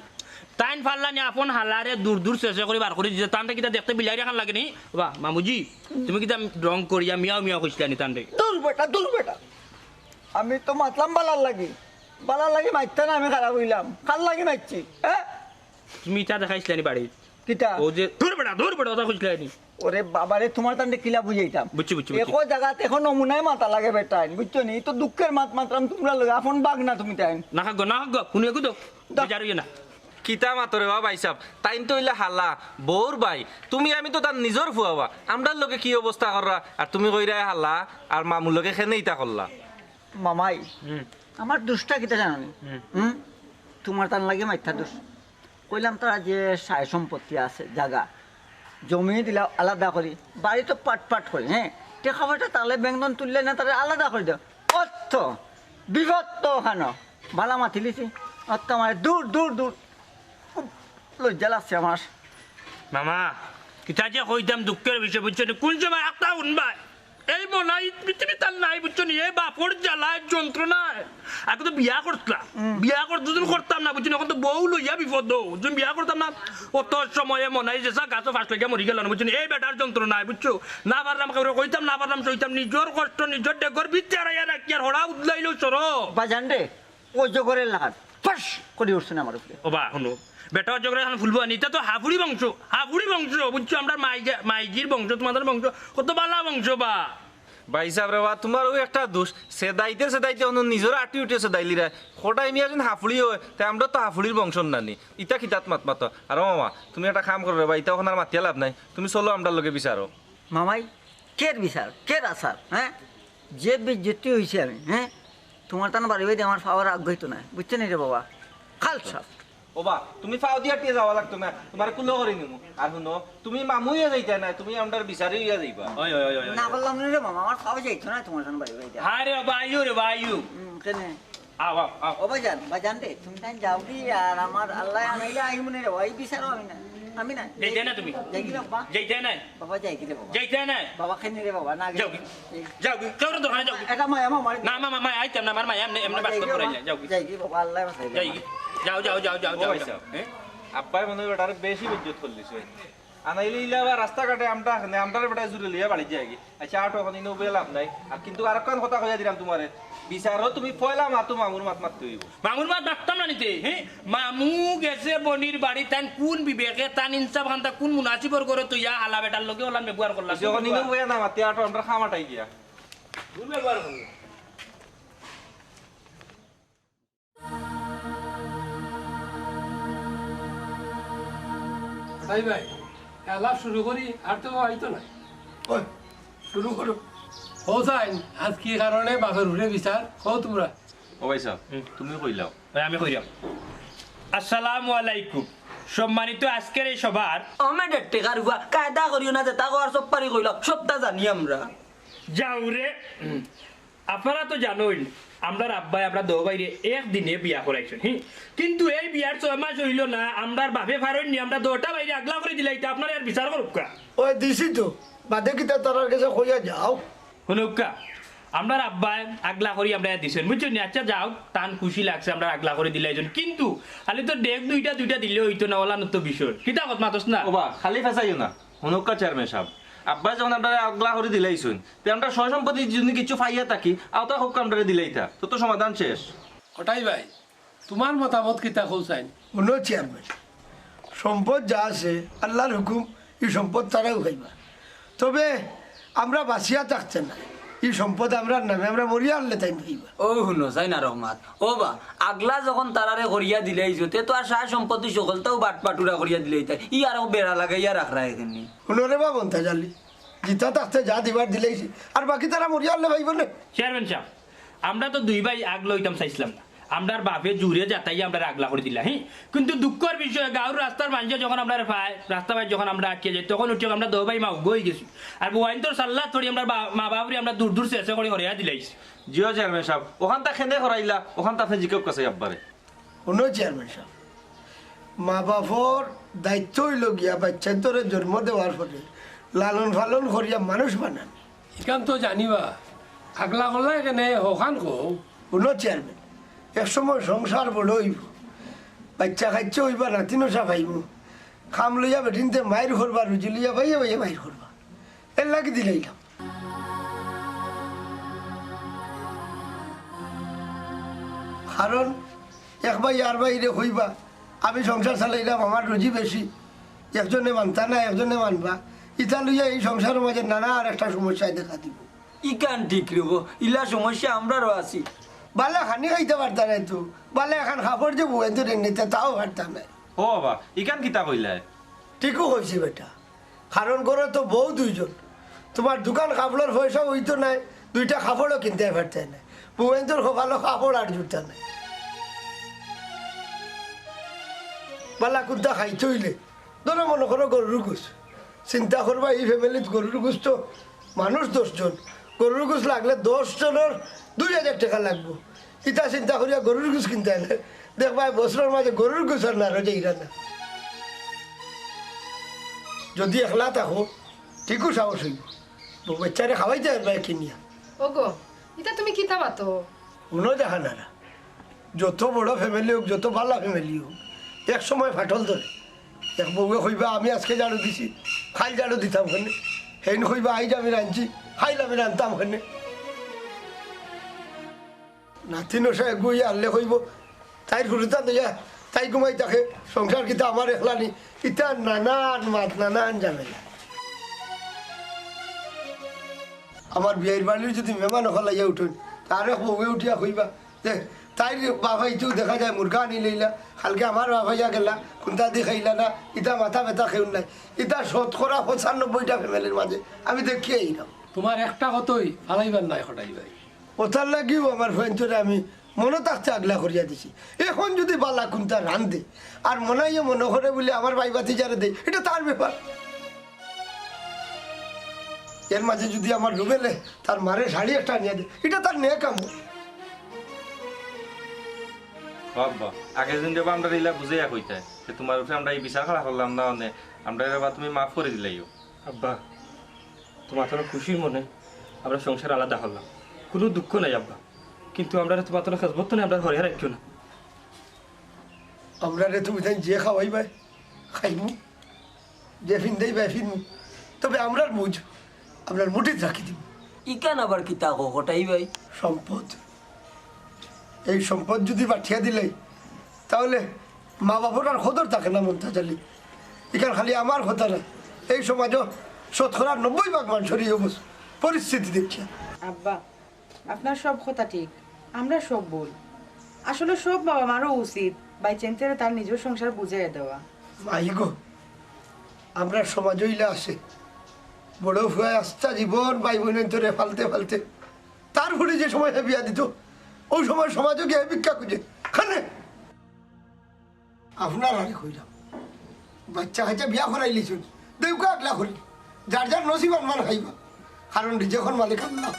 তাইন ফাল্লানি আপন হালারে দূর দূর শেষে করি বার করি দিছে। তানরে কিতা দেখতে বিলাইর লাখান লাগে নি? বা, মামুজি, তুমি কিতা রং করিয়া মিয়াও মিয়াও কইছিলানি তানরে? দূর বেটা, দূর বেটা। আমি তো মাতলাম বালার লাগি। বালার লাগি মাততা না, আমি খারাপ অইলাম। কার লাগি মাতছি? হ্যাঁ? তুমি ইটা দেখাইছিলানি বাড়িত? কিতা? ও যে, "দূর বেটা, দূর বেটা," ওটা কইছিলানি। ওরে বাবারে, তুমার তানরে কিলা বুঝাইতাম? বুঝছি, বুঝছি, বুঝছি। একো জাগাত একো নমুনায় মাতা লাগে বেটাইন, বুঝছো নি? তো দুঃখের মাত মাতরাম তুমরার লগে, আপন বাপ না তুমি তাইন। না হাগো, না হাগো, হুনিয়া কুদো। দা- বেজার অইও না। কিতা মাতো রে বা ভাইসাব, তাইন তো অইলা হালা, বউর ভাই। তুমি আমি তো তান নিজর ফুয়া বা। আমরার লগে কি অবস্থা কররা, আর তুমি কইরায় হালা, আর মামুর লগে কেনে ইতা করলা? মামাই, হুম। আমার দুষটা কিতা জানো নি? হুম। হুম? তুমার তান লাগি মাততা দুষ। কইলাম, তারা যে সায় সম্পত্তি আছে, জাগা, জমি দিলা আলাদা করি, বাড়ি তো পাট পাট করি, হ্যাঁ, টেকা পয়সা তাহলে বেংদন তুললে না, তারা আলাদা করি দেও। অত বিপদ তো ওখানো, বালা মাতিলিছি, অত মানে দূর, দূর, দূর। খুব লজ্জা লাগছে আমার। মামা, কিতা যে কইতাম দুঃখের বিষয়, বুঝছো নি? কোন সময় একটা হুনবায়? এই মনাই পৃথিবীত আর নাই, বুঝছো নি? এই বাপর জ্বালায়, যন্ত্রণায়। আগে তো বিয়া করতাম, হুম। বিয়া করতে যখন করতাম না, বুঝছো নি? এখন তো বউ লইয়া বিপদ, যখন বিয়া করতাম না, অত সময়ে মনাই যেসা গাছো ফাঁস লাগিয়া মরি গেল না, বুঝছো নি? এই বেটার যন্ত্রণায়, বুঝছো? না পারলাম, কেউরে কইতাম, না পারলাম, সইতাম, নিজর কষ্ট, নিজর ডেগর ভিতরে আড়াইয়া রাখিয়া আর হড়া উদলাইলেও সরো। বাজান রে, অজগরের লাখান ফাঁস করি উঠছে না আমার উপরে। ও বা, হুনো, বেটা অজগরের লাখান ফুলবো আনি, ইতা তো হাফুড়ি বংশ, হাফুড়ি বংশ, বুঝছো? আমরার মাইজা-, মাইজির বংশ, তুমার বংশ, কত বালা বংশ বা। ভাইসাব রে বা, তুমারও একটা দুষ, সেদাইতে সেদাইতে অনো নিজর আটি উঠে সেদাইলিরায়। কটাই মিয়া যেন হাফুড়ি অয়, তাই আমরা তো হাফুড়ির বংশর নানি। ইতা কিতাত মাত মাতো। আর ও মামা, তুমি একটা কাম করো রে বা, ইতা অখন আর মাতিয়া লাভ নাই। তুমি চলো আমরার লগে বিচারো। মামাই, কের বিচার, কের আচার, হ্যাঁ? যে বেইজ্জতি অইছে আমি, হ্যাঁ? তুমার তান বাড়ি বাড়ি আমার পাওয়ার আগ হইতো না, বুঝছো নি রে বাবা? খাল সাপ। ও বা, তুমি পাও দিয়া টিয়া যাওয়া লাগতো না, তুমারে কুলো করি নিমু। আর হুনো, তুমি মামু অইয়া যাইতায় নায়, তুমি আমরার বিচারি অইয়া যাইবা। ওই, ওই, ওই, ওই, ওই। না পারলাম না রে মামা, আমার পাও যাইতো না তুমার তান বাড়ি বাড়ি। হায় রে বাবা, আইও রে বাবা, আইও। হুম, কেনে? আও, আও, আও। ও বাজান, বাজান রে, তুমি তাই যাও কি? আর আমার আল্লাহ আনাইলে আইমু নে রে, ওই বিচারো আমি না, আমি না। যাইতায় না তুমি? যাই কি রে বাবা? যাইতায় না? বাবা যাই কি রে বাবা? যাইতায় না? বাবা কেনে রে বাবা, না গেলে যাও কি? এই যাও কি? কেউর দরকার নাই, যাও কি? এটা মায়া মামার না, মামা, মায়া আইতাম না, আমার মায়া এমনে, এমনে বাস করে পড়াইলে, যাও কি? যাই কি বাবা, আল্লাহ বাঁচাইলে। যাই কি? যাও, যাও, যাও, যাও, ও যাও, ভাই যাও। সাহেব, হ্যাঁ? আব্বায় মনে হয় বেটারে বেশি বেইজ্জত করলিছে। আনাইলে ইলা বা রাস্তাঘাটে আমরা, আমরারে বেটায় জুরে লইয়া বাড়ি যায় কি? আচ্ছা, আটো, অখন ইনো বইয়া লাভ নাই। আর কিন্তু আরেকখান কথা কইয়া দিলাম তুমারে, বিচারো তুমি পয়লা মাতো মামুর মাত মাততে অইবো। মামুর মাত মাততাম না নিতে, হ্যাঁ? মামু গেছে বনির বাড়ি, তান কোন বিবেকে, তান ইনসাফ খানতা কোন মুনাসিবর ঘরো থইয়া হালা বেটার লগে অলান ব্যবহার করলা? যখন ইনো বইয়া না মাতে, আটো, আমরা খামাটাই গিয়া। দুর্ব্যবহার করলা। ভাই ভাই, আলাপ শুরু করি, আর তো আইতো না। ওই, শুরু করো। হোসাইন, আজ কি কারণে বাপের উপরে বিচার? কও তুমরা। ও ভাই সাহেব, হুম। তুমি কইলাও। ভাই, আমি কইলাম। আসসালামু আলাইকুম। সম্মানিত আজকের এই সভার ও মেডের টেকার উবা, কায়দা করিও না, যেতা কওয়ার সব পারি কইলাম, সবতা জানি আমরা। যাও রে। আপনারা তো জানইন, আমরার আব্বায় আমরা দো ভাইরে এক দিনে বিয়া করাইছইন, হি? কিন্তু এই বিয়ার ছয় মাস অইলো না, আমরার বাপে পারইন নি, আমরা দোটা ভাইরে আগলা করি দিলাইতা, আপনারা এর বিচার করউক্কা। ওই দিছি তো, বাদে কিতা তারার গেছে কইয়া যাও। হুনউক্কা, আমরার আব্বায় আগলা করি আমরারে দিছইন, বুঝছইন নি? আচ্ছা যাউক, তান খুশি লাগছে, আমরারে আগলা করি দিলাইছইন, কিন্তু খালি তো ডেক দুইটা দুইটা দিলে অইতো না, অলান তো বিষয়। কিতা কত মাতস না? ওবা, খালি ফেসাইও না। হুনউক্কা চেয়ারম্যান সাব, আব্বায় যখন আমরারে আগলা করি দিলাইছইন, তে আমরা সয় সম্পত্তি যদি কিছু পাইয়া থাকি, আওতা হক আমরারে দিলাইতা, তো তো সমাধান শেষ। কটাই ভাই, তুমার মতামত কিতা কও চাইন? হুনো চেয়ারম্যান, সম্পদ যা আছে, আল্লার হুকুম, ই সম্পদ তারাও খাইবা। তবে আমরা বাঁচিয়া থাকতে না, ই সম্পদ আমরার নামে, আমরা মরিয়া হারলে তাইন পাইবা। ও হুনো, যাই না রহমত। ও বা, আগলা যখন তারারে করিয়া দিলাইছো, তে তো আর সয় সম্পত্তি সকলতাউ বাট বাটুরা করিয়া দিলাইতা। ই আরো বেড়া লাগাইয়া রাখরা এখানে। হুনো রে বা মন্তাজ আলী, জিতা থাকতে যা দিবার দিলাইছি, আর বাকি তারা মরিয়া হারলে পাইবো না। চেয়ারম্যান সাব, আমরা তো দুই ভাই আগলা অইতাম চাইছিলাম না। আমরার বাপে জুরে জাতাইয়া আমরারে আগলা করি দিলা, হি। কিন্তু দুঃখর বিষয়, গাউর রাস্তার মানষে যখন আমরারে পায়, রাস্তা বায় যখন আমরা আটকিয়া যাই, তখন উঠিয়া আমরা দো ভাই মাউগো অইগেছি। আর বউয়াইন্তর সাল্লাত পড়ি আমরার বা-, মা বাপরে আমরা দূর দূর শেষে করি হরিয়া দিলাইছি। জি অয় চেয়ারম্যান সাব, অখানতা কেনে করাইলা, অখানতা আপনে জিকাউক্কা চাই আব্বারে। হুনো চেয়ারম্যান সাব, মা বাপর দায়িত্ব অইলো গিয়া বাইচ্চাইন্তরে জন্ম দেওয়ার পরে লালন পালন করিয়া মানুষ বানানি। ইখান তো জানিবা, আগলা করলা কেনে, অখান কও। হুনো চেয়ারম্যান, এক সময় সংসার বড় অইবো, বাইচ্চা কাইচ্চা অইবা, নাতি নশা পাইমু, কাম লইয়া বেটিন্তে মাইর করবা, রুজি লইয়া বাইয়ে বাইয়ে মাইর করবা, এরলাগি দিলাইলাম। কারণ এক ভাই আর ভাইরে কইবা, আমি সংসার চালাইরাম, আমার রুজি বেশি, একজনে মানতা না, একজনে মানবা, ইতা লইয়া ই সংসারর মাঝে নানা আর একটা সমস্যায় দেখা দিবো। ইখান ঠিক রেবো, ইলা সমস্যা আমরারও আছি। বালা খানি খাইতা পারতা নায় তো, বালা এখান কাপড় যে বউয়াইন্তরে নিতা, তাও পারতা নায়। ও বাবা, ইখান কিতা কইলায়? ঠিকউ কইছি বেটা, কারণ ঘরো তো বউ দুইজন, তুমার দুখান কাপড়র পয়সাও অইতো নায়, দুইটা কাপড়ও কিনতায় পারতায় নায়, বউয়াইন্তর কপালো কাপড় আর জুটতা নায়। বালা কুন্তা খাইতে অইলে, ধরো মনো করো গরুর গোস, চিন্তা করবা ই ফ্যামিলিত গরুর গোস তো মানুষ দশ জন, গরুর গোস লাগলে দশ জনর দুই হাজার টেকা লাগবো। ইতা চিন্তা করিয়া গরুর গোস কিনতায় নায়, দেখবায় বছরর মাঝে গরুর গোস আর নারো যাইরা না। যদি একলা থাকো, ঠিকউ সাহস অইবো, বউ বাইচ্চারে খাওয়াইতায় পারবায় কিনিয়া। ওগো, ইতা তুমি কিতা মাতো? হুনো জাহানারা, যত বড় ফ্যামিলি অউক, যত বালা ফ্যামিলি অউক, এক সময় ফাটল ধরে। এক বউয়ে কইবা, "আমি আজকে ঝাড়ু দিছি, কাইল ঝাড়ু দিতাম কেনে?" হেইন কইবা, "আইজ আমি রানছি, কাইল আমি রানতাম কেনে?" নাতি নশা এগু অইয়া হারলে কইবো, "তাইর হুরুতা লইয়া তাই ঘুমাই থাকে, সংসার কিতা আমার একলা নি?" ইতা নানান মাত, নানান ঝামেলা। আমার বিয়াইর বাড়ির যদি মেহমান অকল আইয়া উঠইন, তার এক বউয়ে উঠিয়া কইবা যে, "তাইর বাফ আইতেউ দেখা যায় মুরগা আনি লইলা, কালকে আমার বাফ আইয়া গেলা, কুন্তা দি খাইলা না, ইতা মাথা ব্যথা কেউর নাই।" ইতা শতকরা পঁচানব্বইটা ফ্যামিলির মাঝে আমি দেখিয়া আইরাম। তুমার একটা কথাউ ফালাইবার নায়, কটাই ভাই। অতার লাগিউ আমার ফুয়াইন্তরে আমি মনো থাকতে আগলা করিয়া দিছি। এখন যদি বালা কুন্তা রান্ধে আর মনাইয়ে মনো করে বুলে আমার ভাই ভাতিজারে দেই, ইটা তার ব্যাপার। এর মাঝে যদি আমার রুবেলে তার মারে শাড়ি একটা আনিয়া দেয়, ইটা তার নেক আমল। ও আব্বা, আগে যদি বা আমরারে ইলা বুঝাইয়া কইতায়, তে তুমার উপরে আমরা ই বিচার খাড়া করলাম না, অনে আমরারে বা তুমি মাফ করি দিলাইও। আব্বা, তুমার তো খুশির মনে আমরা সংসার আলাদা করলাম, কুনু দুঃখ নাই আব্বা, কিন্তু আমরারে তুমার তো খেজমত তো নাই, আমরারে হরিয়া রাখিও না। আমরারে তুমি তাই যে খাওয়াইবায়, খাইমু, যে ফিন্দাইবায়, ফিনমু, তবে আমরার মুজ আমরার মুঠিত রাখি দিমু। ইখান আবার কিতা কও, কটাই ভাই? সম্পদ। এই সম্পদ যদি বাটিয়া দিলাই, তাহলে মা বাপর আর কদর থাকে না, মন্তাজ আলী। ইখান খালি আমার কথা না, এই সমাজও শতকরা নব্বই ভাগ মানষর ই অবস্থা, পরিস্থিতি দেখিয়া। আব্বা, আপনার সব কথা ঠিক, আমরা সব ভুল। আসলে সব বাবা মারও উচিত ভাইচাইন্তরে তার নিজর সংসার বুঝাইয়া দেওয়া। মাই গো, আমরার সমাজও ইলা আছে, বড় ফুয়ায় আস্তা জীবন ভাই বইনাইন্তরে ফালতে ফালতে, তার পরে যে সময় হে বিয়া দিতো, অউ সময় সমাজও গিয়া ভিক্ষা খুঁজে। খানে আপনারারে কইরাম, বাইচ্চা কাইচ্চা বিয়া করাইলিছইন, দেউক্কা আগলা করি, যার যার নসিব আনমান খাইবা, কারণ রিজেকর মালিক আল্লা।